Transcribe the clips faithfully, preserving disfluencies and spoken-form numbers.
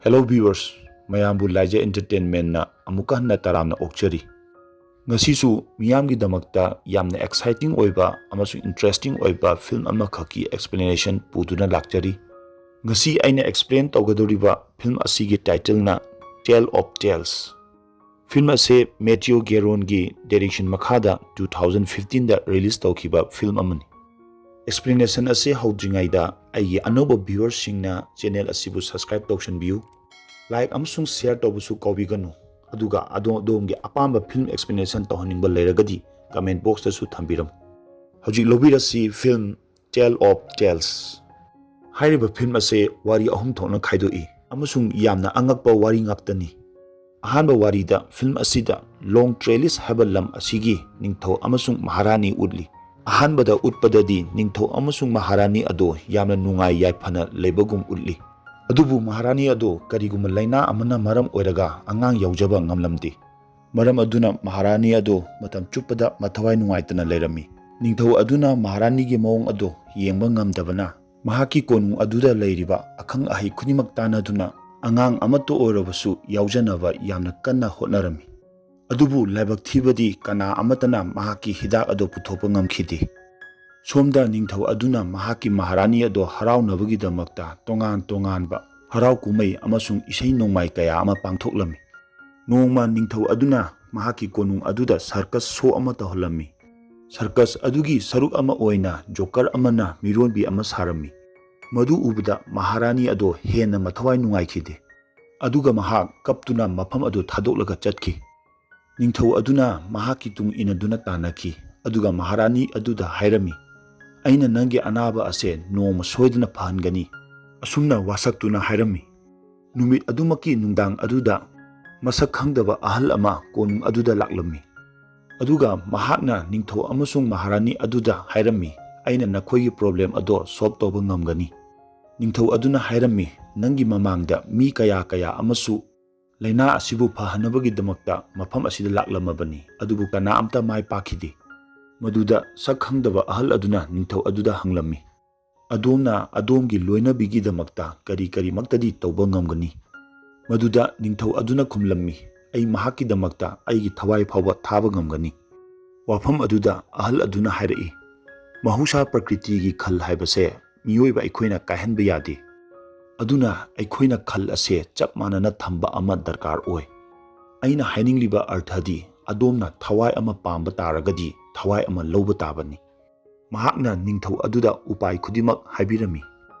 Hello viewers, ꯃꯌꯥꯝꯕꯨ ꯂꯥꯏꯖ Entertainment ꯅ ꯑꯃꯨꯛꯀ ꯍꯟꯅ ꯇꯔꯥꯝꯅ ꯑꯣꯛꯆꯔꯤ꯫ ꯉꯁꯤꯁꯨ ꯃꯤꯌꯥꯝꯒꯤꯗꯃꯛꯇ ꯌꯥꯝꯅ exciting ꯑꯣꯏꯕ ꯑꯃꯁꯨꯡ interesting ꯑꯣꯏꯕ film ꯑꯃꯈꯛꯀꯤ explanation ꯄꯨꯗꯨꯅ ꯂꯥꯛꯆꯔꯤ꯫ ꯉꯁꯤ ꯑꯩꯅ explain ꯇꯧꯒꯗꯧꯔꯤꯕ film ꯑꯁꯤꯒꯤ title ꯅ Tale of Tales꯫ Film ꯑꯁꯤ Matthew Guérin ꯒꯤ direction ꯃꯈꯥꯗ two thousand fifteen ꯗ release ꯇꯧꯈꯤꯕ film ꯑꯃꯅꯤ꯫ Explanation ꯑꯁꯤ ꯍꯧꯗ꯭ꯔꯤꯉꯩꯗ ꯑꯩꯒꯤ ꯑꯅꯧꯕ viewers ꯁꯤꯡꯅ channel ꯑꯁꯤꯕꯨ subscribe ꯇꯧꯁꯟꯕꯤꯌꯨ, like ꯑꯃꯁꯨꯡ share ꯇꯧꯕꯁꯨ ꯀꯥꯎꯕꯤꯒꯅꯨ꯫ ꯑꯗꯨꯒ ꯑꯗꯣ-, ꯑꯗꯣꯝꯒꯤ ꯑꯄꯥꯝꯕ film explanation ꯇꯧꯍꯟꯅꯤꯡꯕ ꯂꯩꯔꯒꯗꯤ comment box ꯇꯁꯨ ꯊꯝꯕꯤꯔꯝꯃꯨ꯫ ꯍꯧꯖꯤꯛ ꯂꯧꯕꯤꯔꯁꯤ film Tale of Tales꯫ ꯍꯥꯏꯔꯤꯕ film ꯑꯁꯤ ꯋꯥꯔꯤ ꯑꯍꯨꯝ ꯊꯣꯛꯅ ꯈꯥꯏꯗꯣꯛꯏ ꯑꯃꯁꯨꯡ ꯌꯥꯝꯅ ꯑꯉꯛꯄ ꯋꯥꯔꯤ ꯉꯥꯛꯇꯅꯤ꯫ ꯑꯍꯥꯟꯕ ꯋꯥꯔꯤꯗ film ꯑꯁꯤꯗ Long Trellis ꯍꯥꯏꯕ ꯂꯝ ꯑꯁꯤꯒꯤ ꯅꯤꯡꯊꯧ ꯑꯃꯁꯨꯡ ꯃꯍꯥꯔꯥꯅꯤ ꯎꯠꯂꯤ꯫ ꯑꯍꯥꯟꯕꯗ ꯎꯠꯄꯗꯗꯤ ꯅꯤꯡꯊꯧ ꯑꯃꯁꯨꯡ ꯃꯍꯥꯔꯥꯅꯤ ꯑꯗꯣ ꯌꯥꯝꯅ ꯅꯨꯡꯉꯥꯏ ꯌꯥꯏꯐꯅ ꯂꯩꯕꯒꯨꯝ ꯎꯠꯂꯤ꯫ ꯑꯗꯨꯕꯨ ꯃꯍꯥꯔꯥꯅꯤ ꯑꯗꯣ ꯀꯔꯤꯒꯨꯝꯕ ꯂꯥꯏꯅꯥ ꯑꯃꯅ ꯃꯔꯝ ꯑꯣꯏꯔꯒ ꯑꯉꯥꯡ ꯌꯥꯎꯖꯕ ꯉꯝꯂꯝꯗꯦ꯫ ꯃꯔꯝ ꯑꯗꯨꯅ ꯃꯍꯥꯔꯥꯅꯤ ꯑꯗꯣ ꯃꯇꯝ ꯆꯨꯞꯄꯗ ꯃꯊꯋꯥꯏ ꯅꯨꯡꯉꯥꯏꯇꯅ ꯂꯩꯔꯝꯃꯤ꯫ ꯅꯤꯡꯊꯧ ꯑꯗꯨꯅ ꯃꯍꯥꯔꯥꯅꯤꯒꯤ ꯃꯑꯣꯡ ꯑꯗꯣ ꯌꯦꯡꯕ ꯉꯝꯗꯕꯅ ꯃꯍꯥꯛꯀꯤ ꯀꯣꯅꯨꯡ ꯑꯗꯨꯗ ꯂꯩꯔꯤꯕ ꯑꯈꯪ ꯑꯍꯩ ꯈꯨꯗꯤꯡꯃꯛ ꯇꯥꯟꯅꯗꯨꯅ ꯑꯉꯥꯡ ꯑꯃꯠꯇ ꯑꯣꯏꯔꯕꯁꯨ ꯌꯥꯎꯖꯅꯕ ꯌꯥꯝꯅ ꯀꯟꯅ ꯍꯣꯠꯅꯔꯝꯃꯤ꯫ ꯑꯗꯨꯕꯨ ꯂꯥꯏꯕꯛ ꯊꯤꯕꯗꯤ ꯀꯅꯥ ꯑꯃꯠꯇꯅ ꯃꯍꯥꯛꯀꯤ ꯍꯤꯗꯥꯛ ꯑꯗꯨ ꯄꯨꯊꯣꯛꯄ ꯉꯝꯈꯤꯗꯦ꯫ ꯁꯣꯝꯗ ꯅꯤꯡꯊꯧ ꯑꯗꯨꯅ ꯃꯍꯥꯛꯀꯤ ꯃꯍꯥꯔꯥꯅꯤ ꯑꯗꯨ ꯍꯔꯥꯎꯅꯕꯒꯤꯗꯃꯛꯇ ꯇꯣꯉꯥꯟ ꯇꯣꯉꯥꯟꯕ ꯍꯔꯥꯎ ꯀꯨꯝꯍꯩ ꯑꯃꯁꯨꯡ ꯏꯁꯩ ꯅꯣꯡꯃꯥꯏ ꯀꯌꯥ ꯑꯃ ꯄꯥꯡꯊꯣꯛꯂꯝꯃꯤ꯫ ꯅꯣꯡꯃ ꯅꯤꯡꯊꯧ ꯑꯗꯨꯅ ꯃꯍꯥꯛꯀꯤ ꯀꯣꯅꯨꯡ ꯑꯗꯨꯗ circus show ꯑꯃ ꯇꯧꯍꯜꯂꯝꯃꯤ꯫ Circus ꯑꯗꯨꯒꯤ ꯁꯔꯨꯛ ꯑꯃ ꯑꯣꯏꯅ joker ꯑꯃꯅ ꯃꯤꯔꯣꯟꯕꯤ ꯑꯃ ꯁꯥꯔꯝꯃꯤ꯫ ꯃꯗꯨ ꯎꯕꯗ ꯃꯍꯥꯔꯥꯅꯤ ꯑꯗꯣ ꯍꯦꯟꯅ ꯃꯊꯋꯥꯏ ꯅꯨꯡꯉꯥꯏꯈꯤꯗꯦ꯫ ꯑꯗꯨꯒ ꯃꯍꯥꯛ ꯀꯞꯇꯨꯅ ꯃꯐꯝ ꯑꯗꯨ ꯊꯥꯗꯣꯛꯂꯒ ꯆꯠꯈꯤ꯫ ꯅꯤꯡꯊꯧ ꯑꯗꯨꯅ ꯃꯍꯥꯛꯀꯤ ꯇꯨꯡ ꯏꯟꯅꯗꯨꯅ ꯇꯥꯟꯅꯈꯤ, ꯑꯗꯨꯒ ꯃꯍꯥꯔꯥꯅꯤ ꯑꯗꯨꯗ ꯍꯥꯏꯔꯝꯃꯤ, "ꯑꯩꯅ ꯅꯪꯒꯤ ꯑꯅꯥꯕ ꯑꯁꯦ ꯅꯣꯡꯃ ꯁꯣꯏꯗꯅ ꯐꯍꯟꯒꯅꯤ," ꯑꯁꯨꯝꯅ ꯋꯥꯁꯛꯇꯨꯅ ꯍꯥꯏꯔꯝꯃꯤ꯫ ꯅꯨꯃꯤꯠ ꯑꯗꯨꯃꯛꯀꯤ ꯅꯨꯡꯗꯥꯡ ꯑꯗꯨꯗ ꯃꯁꯛ ꯈꯪꯗꯕ ꯑꯍꯜ ꯑꯃ ꯀꯣꯅꯨꯡ ꯑꯗꯨꯗ ꯂꯥꯛꯂꯝꯃꯤ꯫ ꯑꯗꯨꯒ ꯃꯍꯥꯛꯅ ꯅꯤꯡꯊꯧ ꯑꯃꯁꯨꯡ ꯃꯍꯥꯔꯥꯅꯤ ꯑꯗꯨꯗ ꯍꯥꯏꯔꯝꯃꯤ, "ꯑꯩꯅ ꯅꯈꯣꯏꯒꯤ problem ꯑꯗꯣ solve ꯇꯧꯕ ꯉꯝꯒꯅꯤ꯫" ꯅꯤꯡꯊꯧ ꯑꯗꯨꯅ ꯍꯥꯏꯔꯝꯃꯤ, "ꯅꯪꯒꯤ ꯃꯃꯥꯡꯗ ꯃꯤ ꯀꯌꯥ ꯀꯌꯥ ꯑꯃꯁꯨ ꯂꯥꯏꯅꯥ ꯑꯁꯤꯕꯨ ꯐꯍꯟꯅꯕꯒꯤꯗꯃꯛꯇ ꯃꯐꯝ ꯑꯁꯤꯗ ꯂꯥꯛꯂꯝꯃꯕꯅꯤ, ꯑꯗꯨꯕꯨ ꯀꯅꯥ ꯑꯃꯠꯇ ꯃꯥꯏ ꯄꯥꯛꯈꯤꯗꯦ꯫" ꯃꯗꯨꯗ ꯁꯛ ꯈꯪꯗꯕ ꯑꯍꯜ ꯑꯗꯨꯅ ꯅꯤꯡꯊꯧ ꯑꯗꯨꯗ ꯍꯪꯂꯝꯃꯤ, "ꯑꯗꯣꯝꯅ ꯑꯗꯣꯝꯒꯤ ꯂꯣꯏꯅꯕꯤꯒꯤꯗꯃꯛꯇ ꯀꯔꯤ ꯀꯔꯤꯃꯛꯇꯗꯤ ꯇꯧꯕ ꯉꯝꯒꯅꯤ?" ꯃꯗꯨꯗ ꯅꯤꯡꯊꯧ ꯑꯗꯨꯅ ꯈꯨꯝꯂꯝꯃꯤ, "ꯑꯩ ꯃꯍꯥꯛꯀꯤꯗꯃꯛꯇ ꯑꯩꯒꯤ ꯊꯋꯥꯏ ꯐꯥꯎꯕ ꯊꯥꯕ ꯉꯝꯒꯅꯤ"꯫ ꯋꯥꯐꯝ ꯑꯗꯨꯗ ꯑꯍꯜ ꯑꯗꯨꯅ ꯍꯥꯏꯔꯛꯏ, "ꯃꯍꯧꯁꯥ ꯄ꯭ꯔꯀ꯭ꯔꯤꯇꯤꯒꯤ ꯈꯜ ꯍꯥꯏꯕꯁꯦ ꯃꯤꯑꯣꯏꯕ ꯑꯩꯈꯣꯏꯅ ꯀꯥꯏꯍꯟꯕ ꯌꯥꯗꯦ꯫ ꯑꯗꯨꯅ ꯑꯩꯈꯣꯏꯅ ꯈꯜ ꯑꯁꯦ ꯆꯞ ꯃꯥꯟꯅꯅ ꯊꯝꯕ ꯑꯃ ꯗꯔꯀꯥꯔ ꯑꯣꯏ꯫ ꯑꯩꯅ ꯍꯥꯏꯅꯤꯡꯂꯤꯕ ꯑꯔꯊꯗꯤ ꯑꯗꯣꯝꯅ ꯊꯋꯥꯏ ꯑꯃ ꯄꯥꯝꯕ ꯇꯥꯔꯒꯗꯤ ꯊꯋꯥꯏ ꯑꯃ ꯂꯧꯕ ꯇꯥꯕꯅꯤ"꯫ ꯃꯍꯥꯛꯅ ꯅꯤꯡꯊꯧ ꯑꯗꯨꯗ ꯎꯄꯥꯏ ꯈꯨꯗꯤꯡꯃꯛ ꯍꯥꯏꯕꯤꯔꯝꯃꯤ꯫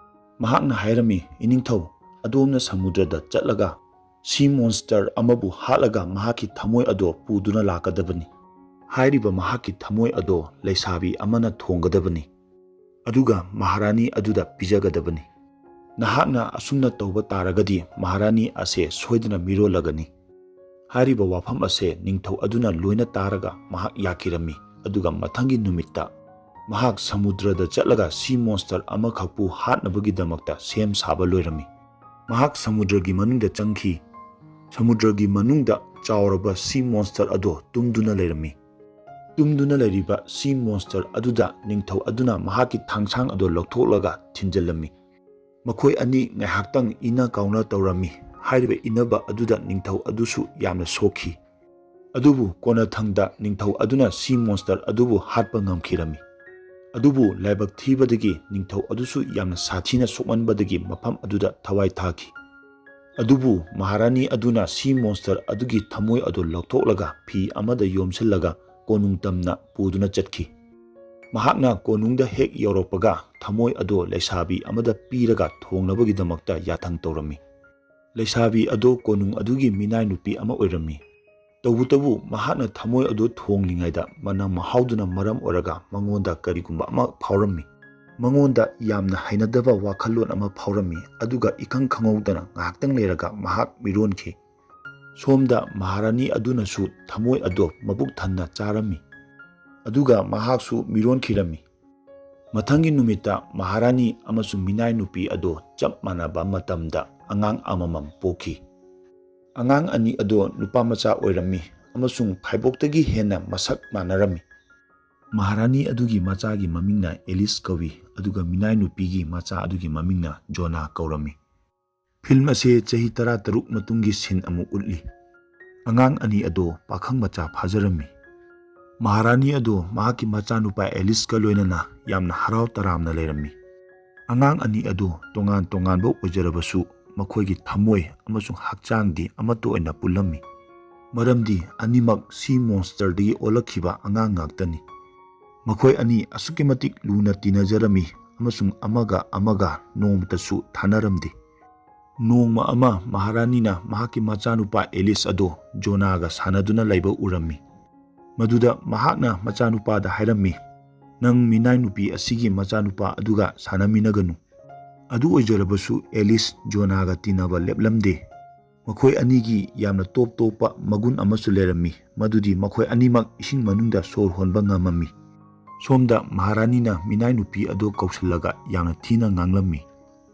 ꯃꯍꯥꯛꯅ ꯍꯥꯏꯔꯝꯃꯤ, "ꯏꯅꯤꯡꯊꯧ, ꯑꯗꯣꯝꯅ ꯁꯃꯨꯗ꯭ꯔꯗ ꯆꯠꯂꯒ ꯁꯤ ꯃꯣꯟꯁꯇꯔ ꯑꯃꯕꯨ ꯍꯥꯠꯂꯒ ꯃꯍꯥꯛꯀꯤ ꯊꯃꯣꯏ ꯑꯗꯣ ꯄꯨꯗꯨꯅ ꯂꯥꯛꯀꯗꯕꯅꯤ꯫ ꯍꯥꯏꯔꯤꯕ ꯃꯍꯥꯛꯀꯤ ꯊꯃꯣꯏ ꯑꯗꯣ ꯂꯩꯁꯥꯕꯤ ꯑꯃꯅ ꯊꯣꯡꯒꯗꯕꯅꯤ꯫ ꯑꯗꯨꯒ ꯃꯍꯥꯔꯥꯅꯤ ꯑꯗꯨꯗ ꯄꯤꯖꯒꯗꯕꯅꯤ꯫ ꯅꯍꯥꯛꯅ ꯑꯁꯨꯝꯅ ꯇꯧꯕ ꯇꯥꯔꯒꯗꯤ ꯃꯍꯥꯔꯥꯅꯤ ꯑꯁꯦ ꯁꯣꯏꯗꯅ ꯃꯤꯔꯣꯜꯂꯒꯅꯤ"꯫ ꯍꯥꯏꯔꯤꯕ ꯋꯥꯐꯝ ꯑꯁꯦ ꯅꯤꯡꯊꯧ ꯑꯗꯨꯅ ꯂꯣꯏꯅ ꯇꯥꯔꯒ ꯃꯍꯥꯛ ꯌꯥꯈꯤꯔꯝꯃꯤ꯫ ꯑꯗꯨꯒ ꯃꯊꯪꯒꯤ ꯅꯨꯃꯤꯠꯇ ꯃꯍꯥꯛ ꯁꯃꯨꯗ꯭ꯔꯗ ꯆꯠꯂꯒ ꯁꯤ ꯃꯣꯟꯁꯇꯔ ꯑꯃꯈꯛꯄꯨ ꯍꯥꯠꯅꯕꯒꯤꯗꯃꯛꯇ ꯁꯦꯝ ꯁꯥꯕ ꯂꯣꯏꯔꯝꯃꯤ꯫ ꯃꯍꯥꯛ ꯁꯃꯨꯗ꯭ꯔꯒꯤ ꯃꯅꯨꯡꯗ ꯆꯪꯈꯤ꯫ ꯁꯃꯨꯗ꯭ꯔꯒꯤ ꯃꯅꯨꯡꯗ ꯆꯥꯎꯔꯕ ꯁꯤ ꯃꯣꯟꯁꯇꯔ ꯑꯗꯣ ꯇꯨꯝꯗꯨꯅ ꯂꯩꯔꯝꯃꯤ꯫ ꯇꯨꯝꯗꯨꯅ ꯂꯩꯔꯤꯕ ꯁꯤ ꯃꯣꯟꯁꯇꯔ ꯑꯗꯨꯗ ꯅꯤꯡꯊꯧ ꯑꯗꯨꯅ ꯃꯍꯥꯛꯀꯤ ꯊꯥꯡꯁꯥꯡ ꯑꯗꯣ ꯂꯧꯊꯣꯛꯂꯒ ꯊꯤꯟꯖꯤꯜꯂꯝꯃꯤ꯫ ꯃꯈꯣꯏ ꯑꯅꯤ ꯉꯥꯏꯍꯥꯛꯇꯪ ꯏꯟꯅ ꯀꯥꯎꯅ ꯇꯧꯔꯝꯃꯤ꯫ ꯍꯥꯏꯔꯤꯕ ꯏꯟꯅꯕ ꯑꯗꯨꯗ ꯅꯤꯡꯊꯧ ꯑꯗꯨꯁꯨ ꯌꯥꯝꯅ ꯁꯣꯛꯈꯤ꯫ ꯑꯗꯨꯕꯨ ꯀꯣꯟꯅꯊꯪꯗ ꯅꯤꯡꯊꯧ ꯑꯗꯨꯅ ꯁꯤ ꯃꯣꯟꯁꯇꯔ ꯑꯗꯨꯕꯨ ꯍꯥꯠꯄ ꯉꯝꯈꯤꯔꯝꯃꯤ꯫ ꯑꯗꯨꯕꯨ ꯂꯥꯏꯕꯛ ꯊꯤꯕꯗꯒꯤ ꯅꯤꯡꯊꯧ ꯑꯗꯨꯁꯨ ꯌꯥꯝꯅ ꯁꯥꯊꯤꯅ ꯁꯣꯛꯃꯟꯕꯗꯒꯤ ꯃꯐꯝ ꯑꯗꯨꯗ ꯊꯋꯥꯏ ꯊꯥꯈꯤ꯫ ꯑꯗꯨꯕꯨ ꯃꯍꯥꯔꯥꯅꯤ ꯑꯗꯨꯅ ꯁꯤ ꯃꯣꯟꯁꯇꯔ ꯑꯗꯨꯒꯤ ꯊꯃꯣꯏ ꯑꯗꯨ ꯂꯧꯊꯣꯛꯂꯒ ꯐꯤ ꯑꯃꯗ ꯌꯣꯝꯁꯤꯜꯂꯒ ꯀꯣꯅꯨꯡ ꯇꯝꯅ ꯄꯨꯗꯨꯅ ꯆꯠꯈꯤ꯫ ꯃꯍꯥꯛꯅ ꯀꯣꯅꯨꯡꯗ ꯍꯦꯛ ꯌꯧꯔꯛꯄꯒ ꯊꯃꯣꯏ ꯑꯗꯨ ꯂꯩꯁꯥꯕꯤ ꯑꯃꯗ ꯄꯤꯔꯒ ꯊꯣꯡꯅꯕꯒꯤꯗꯃꯛꯇ ꯌꯥꯊꯪ ꯇꯧꯔꯝꯃꯤ꯫ ꯂꯩꯁꯥꯕꯤ ꯑꯗꯨ ꯀꯣꯅꯨꯡ ꯑꯗꯨꯒꯤ ꯃꯤꯅꯥꯏ ꯅꯨꯄꯤ ꯑꯃ ꯑꯣꯏꯔꯝꯃꯤ꯫ ꯇꯧꯕꯇꯕꯨ ꯃꯍꯥꯛꯅ ꯊꯃꯣꯏ ꯑꯗꯨ ꯊꯣꯡꯂꯤꯉꯩꯗ ꯃꯅꯝ ꯃꯍꯥꯎꯗꯨꯅ ꯃꯔꯝ ꯑꯣꯏꯔꯒ ꯃꯉꯣꯟꯗ ꯀꯔꯤꯒꯨꯝꯕ ꯑꯃ ꯐꯥꯎꯔꯝꯃꯤ꯫ ꯃꯉꯣꯟꯗ ꯌꯥꯝꯅ ꯍꯩꯅꯗꯕ ꯋꯥꯈꯜꯂꯣꯟ ꯑꯃ ꯐꯥꯎꯔꯝꯃꯤ, ꯑꯗꯨꯒ ꯏꯈꯪ ꯈꯪꯍꯧꯗꯅ ꯉꯥꯏꯍꯥꯛꯇꯪ ꯂꯩꯔꯒ ꯃꯍꯥꯛ ꯃꯤꯔꯣꯟꯈꯤ꯫ ꯁꯣꯝꯗ ꯃꯍꯥꯔꯥꯅꯤ ꯑꯗꯨꯅꯁꯨ ꯊꯃꯣꯏ ꯑꯗꯣ ꯃꯕꯨꯛ ꯊꯟꯅ ꯆꯥꯔꯝꯃꯤ, ꯑꯗꯨꯒ ꯃꯍꯥꯛꯁꯨ ꯃꯤꯔꯣꯟꯈꯤꯔꯝꯃꯤ꯫ ꯃꯊꯪꯒꯤ ꯅꯨꯃꯤꯠꯇ ꯃꯍꯥꯔꯥꯅꯤ ꯑꯃꯁꯨꯡ ꯃꯤꯅꯥꯏ ꯅꯨꯄꯤ ꯑꯗꯣ ꯆꯞ ꯃꯥꯟꯅꯕ ꯃꯇꯝꯗ ꯑꯉꯥꯡ ꯑꯃꯃꯝ ꯄꯣꯛꯈꯤ꯫ ꯑꯉꯥꯡ ꯑꯅꯤ ꯑꯗꯣ ꯅꯨꯄꯥ ꯃꯆꯥ ꯑꯣꯏꯔꯝꯃꯤ ꯑꯃꯁꯨꯡ ꯐꯥꯏꯕꯣꯛꯇꯒꯤ ꯍꯦꯟꯅ ꯃꯁꯛ ꯃꯥꯟꯅꯔꯝꯃꯤ꯫ ꯃꯍꯥꯔꯥꯅꯤ ꯑꯗꯨꯒꯤ ꯃꯆꯥꯒꯤ ꯃꯃꯤꯡꯅ ꯑꯦꯂꯤꯁ ꯀꯧꯏ, ꯑꯗꯨꯒ ꯃꯤꯅꯥꯏ ꯅꯨꯄꯤꯒꯤ ꯃꯆꯥ ꯑꯗꯨꯒꯤ ꯃꯃꯤꯡꯅ ꯖꯣꯅꯥ ꯀꯧꯔꯝꯃꯤ꯫ ꯐꯤꯜꯝ ꯑꯁꯤ ꯆꯍꯤ ꯇꯔꯥꯇꯔꯨꯛ ꯃꯇꯨꯡꯒꯤ ꯁꯤꯟ ꯑꯃꯨꯛ ꯎꯠꯂꯤ꯫ ꯑꯉꯥꯡ ꯑꯅꯤ ꯑꯗꯣ ꯄꯥꯈꯪ ꯃꯆꯥ ꯐꯥꯖꯔꯝꯃꯤ꯫ ꯃꯍꯥꯔꯥꯅꯤ ꯑꯗꯣ ꯃꯍꯥꯛꯀꯤ ꯃꯆꯥꯅꯨꯄꯥ ꯑꯦꯂꯤꯁꯀ ꯂꯣꯏꯅꯅ ꯌꯥꯝꯅ ꯍꯔꯥꯎ ꯇꯔꯥꯝꯅ ꯂꯩꯔꯝꯃꯤ꯫ ꯑꯉꯥꯡ ꯑꯅꯤ ꯑꯗꯣ ꯇꯣꯉꯥꯟ ꯇꯣꯉꯥꯟꯕ ꯑꯣꯏꯖꯔꯕꯁꯨ ꯃꯈꯣꯏꯒꯤ ꯊꯃꯣꯏ ꯑꯃꯁꯨꯡ ꯍꯛꯆꯥꯡꯗꯤ ꯑꯃꯠꯇ ꯑꯣꯏꯅ ꯄꯨꯜꯂꯝꯃꯤ꯫ ꯃꯔꯝꯗꯤ ꯑꯅꯤꯃꯛ ꯁꯤ ꯃꯣꯟꯁꯇꯔꯗꯒꯤ ꯑꯣꯜꯂꯛꯈꯤꯕ ꯑꯉꯥꯡ ꯉꯥꯛꯇꯅꯤ꯫ ꯃꯈꯣꯏ ꯑꯅꯤ ꯑꯁꯨꯛꯀꯤ ꯃꯇꯤꯛ ꯂꯨꯅ ꯇꯤꯟꯅꯖꯔꯝꯃꯤ ꯑꯃꯁꯨꯡ ꯑꯃꯒ ꯑꯃꯒ ꯅꯣꯡꯃꯇꯁꯨ ꯊꯥꯅꯔꯝꯗꯦ꯫ ꯅꯣꯡꯃ ꯑꯃ ꯃꯍꯥꯔꯥꯅꯤꯅ ꯃꯍꯥꯛꯀꯤ ꯃꯆꯥꯅꯨꯄꯥ ꯑꯦꯂꯤꯁ ꯑꯗꯣ ꯖꯣꯅꯥꯒ ꯁꯥꯟꯅꯗꯨꯅ ꯂꯩꯕ ꯎꯔꯝꯃꯤ꯫ ꯃꯗꯨꯗ ꯃꯍꯥꯛꯅ ꯃꯆꯥꯅꯨꯄꯥꯗ ꯍꯥꯏꯔꯝꯃꯤ, "ꯅꯪ ꯃꯤꯅꯥꯏ ꯅꯨꯄꯤ ꯑꯁꯤꯒꯤ ꯃꯆꯥꯅꯨꯄꯥ ꯑꯗꯨꯒ ꯁꯥꯟꯅꯃꯤꯟꯅꯒꯅꯨ"꯫ ꯑꯗꯨ ꯑꯣꯏꯖꯔꯕꯁꯨ ꯑꯦꯂꯤꯁ ꯖꯣꯅꯥꯒ ꯇꯤꯟꯅꯕ ꯂꯦꯞꯂꯝꯗꯦ꯫ ꯃꯈꯣꯏ ꯑꯅꯤꯒꯤ ꯌꯥꯝꯅ ꯇꯣꯞ ꯇꯣꯞꯄ ꯃꯒꯨꯟ ꯑꯃꯁꯨ ꯂꯩꯔꯝꯃꯤ, ꯃꯗꯨꯗꯤ ꯃꯈꯣꯏ ꯑꯅꯤꯃꯛ ꯏꯁꯤꯡ ꯃꯅꯨꯡꯗ ꯁꯣꯔ ꯍꯣꯟꯕ ꯉꯝꯃꯝꯃꯤ꯫ ꯁꯣꯝꯗ ꯃꯍꯥꯔꯥꯅꯤꯅ ꯃꯤꯅꯥꯏ ꯅꯨꯄꯤ ꯑꯗꯨ ꯀꯧꯁꯤꯜꯂꯒ ꯌꯥꯝꯅ ꯊꯤꯅ ꯉꯥꯡꯂꯝꯃꯤ꯫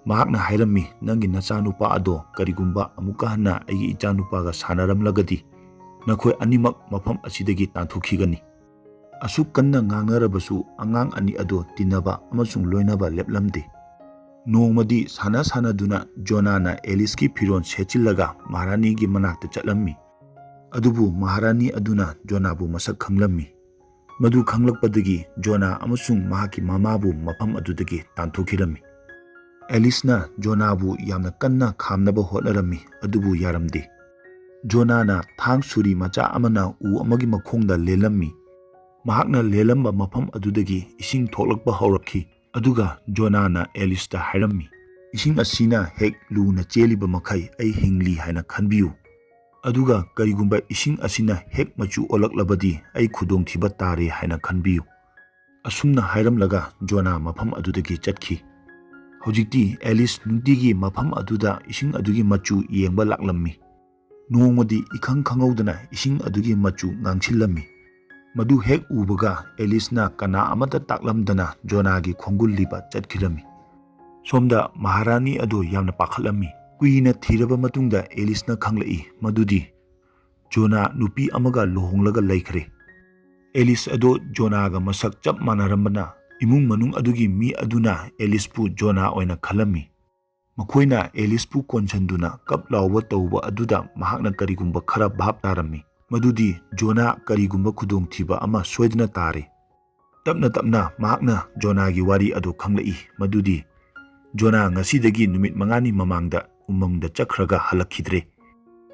ꯃꯍꯥꯛꯅ ꯍꯥꯏꯔꯝꯃꯤ, "ꯅꯪꯒꯤ ꯅꯆꯥꯅꯨꯄꯥ ꯑꯗꯣ ꯀꯔꯤꯒꯨꯝꯕ ꯑꯃꯨꯛꯀ ꯍꯟꯅ ꯑꯩꯒꯤ ꯏꯆꯥꯅꯨꯄꯥꯒ ꯁꯥꯟꯅꯔꯝꯂꯒꯗꯤ, ꯅꯈꯣꯏ ꯑꯅꯤꯃꯛ ꯃꯐꯝ ꯑꯁꯤꯗꯒꯤ ꯇꯥꯟꯊꯣꯛꯈꯤꯒꯅꯤ"꯫ ꯑꯁꯨꯛ ꯀꯟꯅ ꯉꯥꯡꯅꯔꯕꯁꯨ ꯑꯉꯥꯡ ꯑꯅꯤ ꯑꯗꯣ ꯇꯤꯟꯅꯕ ꯑꯃꯁꯨꯡ ꯂꯣꯏꯅꯕ ꯂꯦꯞꯂꯝꯗꯦ꯫ ꯅꯣꯡꯃꯗꯤ ꯁꯥꯟꯅ ꯁꯥꯟꯅꯗꯨꯅ ꯖꯣꯅꯥꯅ ꯑꯦꯂꯤꯁꯀꯤ ꯐꯤꯔꯣꯜ ꯁꯦꯠꯆꯤꯜꯂꯒ ꯃꯍꯥꯔꯥꯅꯤꯒꯤ ꯃꯅꯥꯛꯇ ꯆꯠꯂꯝꯃꯤ꯫ ꯑꯗꯨꯕꯨ ꯃꯍꯥꯔꯥꯅꯤ ꯑꯗꯨꯅ ꯖꯣꯅꯥꯕꯨ ꯃꯁꯛ ꯈꯪꯂꯝꯃꯤ꯫ ꯃꯗꯨ ꯈꯪꯂꯛꯄꯗꯒꯤ ꯖꯣꯅꯥ ꯑꯃꯁꯨꯡ ꯃꯍꯥꯛꯀꯤ ꯃꯃꯥꯕꯨ ꯃꯐꯝ ꯑꯗꯨꯗꯒꯤ ꯇꯥꯟꯊꯣꯛꯈꯤꯔꯝꯃꯤ꯫ ꯑꯦꯂꯤꯁꯅ ꯖꯣꯅꯥꯕꯨ ꯌꯥꯝꯅ ꯀꯟꯅ ꯈꯥꯝꯅꯕ ꯍꯣꯠꯅꯔꯝꯃꯤ, ꯑꯗꯨꯕꯨ ꯌꯥꯔꯝꯗꯦ꯫ ꯖꯣꯅꯥꯅ ꯊꯥꯡ ꯁꯨꯔꯤ ꯃꯆꯥ ꯑꯃꯅ ꯎ ꯑꯃꯒꯤ ꯃꯈꯣꯡꯗ ꯂꯦꯜꯂꯝꯃꯤ꯫ ꯃꯍꯥꯛꯅ ꯂꯦꯜꯂꯝꯕ ꯃꯐꯝ ꯑꯗꯨꯗꯒꯤ ꯏꯁꯤꯡ ꯊꯣꯛꯂꯛꯄ ꯍꯧꯔꯛꯈꯤ꯫ ꯑꯗꯨꯒ ꯖꯣꯅꯥꯅ ꯑꯦꯂꯤꯁꯇ ꯍꯥꯏꯔꯝꯃꯤ, "ꯏꯁꯤꯡ ꯑꯁꯤꯅ ꯍꯦꯛ ꯂꯨꯅ ꯆꯦꯜꯂꯤꯕ ꯃꯈꯩ ꯑꯩ ꯍꯤꯡꯂꯤ ꯍꯥꯏꯅ ꯈꯟꯕꯤꯌꯨ꯫ ꯑꯗꯨꯒ ꯀꯔꯤꯒꯨꯝꯕ ꯏꯁꯤꯡ ꯑꯁꯤꯅ ꯍꯦꯛ ꯃꯆꯨ ꯑꯣꯜꯂꯛꯂꯕꯗꯤ ꯑꯩ ꯈꯨꯗꯣꯡꯊꯤꯕ ꯇꯥꯔꯦ ꯍꯥꯏꯅ ꯈꯟꯕꯤꯌꯨ"꯫ ꯑꯁꯨꯝꯅ ꯍꯥꯏꯔꯝꯂꯒ ꯖꯣꯅꯥ ꯃꯐꯝ ꯑꯗꯨꯗꯒꯤ ꯆꯠꯈꯤ꯫ ꯍꯧꯖꯤꯛꯇꯤ ꯑꯦꯂꯤꯁ ꯅꯨꯡꯇꯤꯒꯤ ꯃꯐꯝ ꯑꯗꯨꯗ ꯏꯁꯤꯡ ꯑꯗꯨꯒꯤ ꯃꯆꯨ ꯌꯦꯡꯕ ꯂꯥꯛꯂꯝꯃꯤ꯫ ꯅꯣꯡꯃꯗꯤ ꯏꯈꯪ ꯈꯪꯍꯧꯗꯅ ꯏꯁꯤꯡ ꯑꯗꯨꯒꯤ ꯃꯆꯨ ꯉꯥꯡꯁꯤꯜꯂꯝꯃꯤ꯫ ꯃꯗꯨ ꯍꯦꯛ ꯎꯕꯒ ꯑꯦꯂꯤꯁꯅ ꯀꯅꯥ ꯑꯃꯠꯇ ꯇꯥꯛꯂꯝꯗꯅ ꯖꯣꯅꯥꯒꯤ ꯈꯣꯡꯒꯨꯜ ꯂꯤꯕ ꯆꯠꯈꯤꯔꯝꯃꯤ꯫ ꯁꯣꯝꯗ ꯃꯍꯥꯔꯥꯅꯤ ꯑꯗꯨ ꯌꯥꯝꯅ ꯄꯥꯈꯠꯂꯝꯃꯤ꯫ ꯀꯨꯏꯅ ꯊꯤꯔꯕ ꯃꯇꯨꯡꯗ ꯑꯦꯂꯤꯁꯅ ꯈꯪꯂꯛꯏ ꯃꯗꯨꯗꯤ ꯖꯣꯅꯥ ꯅꯨꯄꯤ ꯑꯃꯒ ꯂꯨꯍꯣꯡꯂꯒ ꯂꯩꯈ꯭ꯔꯦ꯫ ꯑꯦꯂꯤꯁ ꯑꯗꯣ ꯖꯣꯅꯥꯒ ꯃꯁꯛ ꯆꯞ ꯃꯥꯟꯅꯔꯝꯕꯅ ꯏꯃꯨꯡ ꯃꯅꯨꯡ ꯑꯗꯨꯒꯤ ꯃꯤ ꯑꯗꯨꯅ ꯑꯦꯂꯤꯁꯄꯨ ꯖꯣꯅꯥ ꯑꯣꯏꯅ ꯈꯜꯂꯝꯃꯤ꯫ ꯃꯈꯣꯏꯅ ꯑꯦꯂꯤꯁꯄꯨ ꯀꯣꯟꯁꯤꯟꯗꯨꯅ ꯀꯞ ꯂꯥꯎꯕ ꯇꯧꯕ ꯑꯗꯨꯗ ꯃꯍꯥꯛꯅ ꯀꯔꯤꯒꯨꯝꯕ ꯈꯔ ꯚꯥꯞ ꯇꯥꯔꯝꯃꯤ, ꯃꯗꯨꯗꯤ ꯖꯣꯅꯥ ꯀꯔꯤꯒꯨꯝꯕ ꯈꯨꯗꯣꯡꯊꯤꯕ ꯑꯃ ꯁꯣꯏꯗꯅ ꯇꯥꯔꯦ꯫ ꯇꯞꯅ ꯇꯞꯅ ꯃꯍꯥꯛꯅ ꯖꯣꯅꯥꯒꯤ ꯋꯥꯔꯤ ꯑꯗꯨ ꯈꯪꯂꯛꯏ, ꯃꯗꯨꯗꯤ ꯖꯣꯅꯥ ꯉꯁꯤꯗꯒꯤ ꯅꯨꯃꯤꯠ ꯃꯉꯥꯅꯤ ꯃꯃꯥꯡꯗ ꯎꯃꯪꯗ ꯆꯠꯈ꯭ꯔꯒ ꯍꯜꯂꯛꯈꯤꯗ꯭ꯔꯦ꯫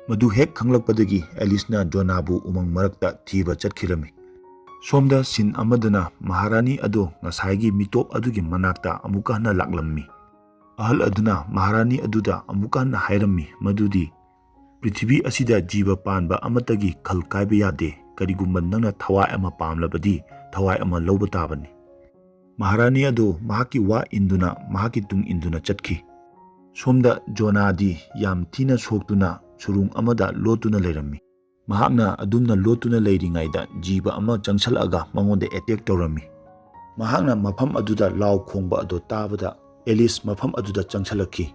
ꯃꯗꯨ ꯍꯦꯛ ꯈꯪꯂꯛꯄꯗꯒꯤ ꯑꯦꯂꯤꯁꯅ ꯖꯣꯅꯥꯕꯨ ꯎꯃꯪ ꯃꯔꯛꯇ ꯊꯤꯕ ꯆꯠꯈꯤꯔꯝꯃꯤ꯫ ꯁꯣꯝꯗ ꯁꯤꯟ ꯑꯃꯗꯅ ꯃꯍꯥꯔꯥꯅꯤ ꯑꯗꯨ ꯉꯁꯥꯏꯒꯤ ꯃꯤꯇꯣꯞ ꯑꯗꯨꯒꯤ ꯃꯅꯥꯛꯇ ꯑꯃꯨꯛꯀ ꯍꯟꯅ ꯂꯥꯛꯂꯝꯃꯤ꯫ ꯑꯍꯜ ꯑꯗꯨꯅ ꯃꯍꯥꯔꯥꯅꯤ ꯑꯗꯨꯗ ꯑꯃꯨꯛꯀ ꯍꯟꯅ ꯍꯥꯏꯔꯝꯃꯤ ꯃꯗꯨꯗꯤ, "ꯄ꯭ꯔꯤꯊꯤꯕꯤ ꯑꯁꯤꯗ ꯖꯤꯕ ꯄꯥꯟꯕ ꯑꯃꯠꯇꯒꯤ ꯈꯜ ꯀꯥꯏꯕ ꯌꯥꯗꯦ꯫ ꯀꯔꯤꯒꯨꯝꯕ ꯅꯪꯅ ꯊꯋꯥꯏ ꯑꯃ ꯄꯥꯝꯂꯕꯗꯤ, ꯊꯋꯥꯏ ꯑꯃ ꯂꯧꯕ ꯇꯥꯕꯅꯤ"꯫ ꯃꯍꯥꯔꯥꯅꯤ ꯑꯗꯨ ꯃꯍꯥꯛꯀꯤ ꯋꯥ ꯏꯟꯗꯨꯅ ꯃꯍꯥꯛꯀꯤ ꯇꯨꯡ ꯏꯟꯗꯨꯅ ꯆꯠꯈꯤ꯫ ꯁꯣꯝꯗ ꯖꯣꯅꯥꯗꯤ ꯌꯥꯝ ꯊꯤꯅ ꯁꯣꯛꯇꯨꯅ ꯁꯨꯔꯨꯡ ꯑꯃꯗ ꯂꯣꯠꯇꯨꯅ ꯂꯩꯔꯝꯃꯤ꯫ ꯃꯍꯥꯛꯅ ꯑꯗꯨꯝꯅ ꯂꯣꯠꯇꯨꯅ ꯂꯩꯔꯤꯉꯩꯗ ꯖꯤꯕ ꯑꯃ ꯆꯪꯁꯜꯂꯛꯑꯒ ꯃꯉꯣꯟꯗ ꯑꯦꯇꯦꯛ ꯇꯧꯔꯝꯃꯤ꯫ ꯃꯍꯥꯛꯅ ꯃꯐꯝ ꯑꯗꯨꯗ ꯂꯥꯎ ꯈꯣꯡꯕ ꯑꯗꯨ ꯇꯥꯕꯗ ꯑꯦꯂꯤꯁ ꯃꯐꯝ ꯑꯗꯨꯗ ꯆꯪꯁꯜꯂꯛꯈꯤ꯫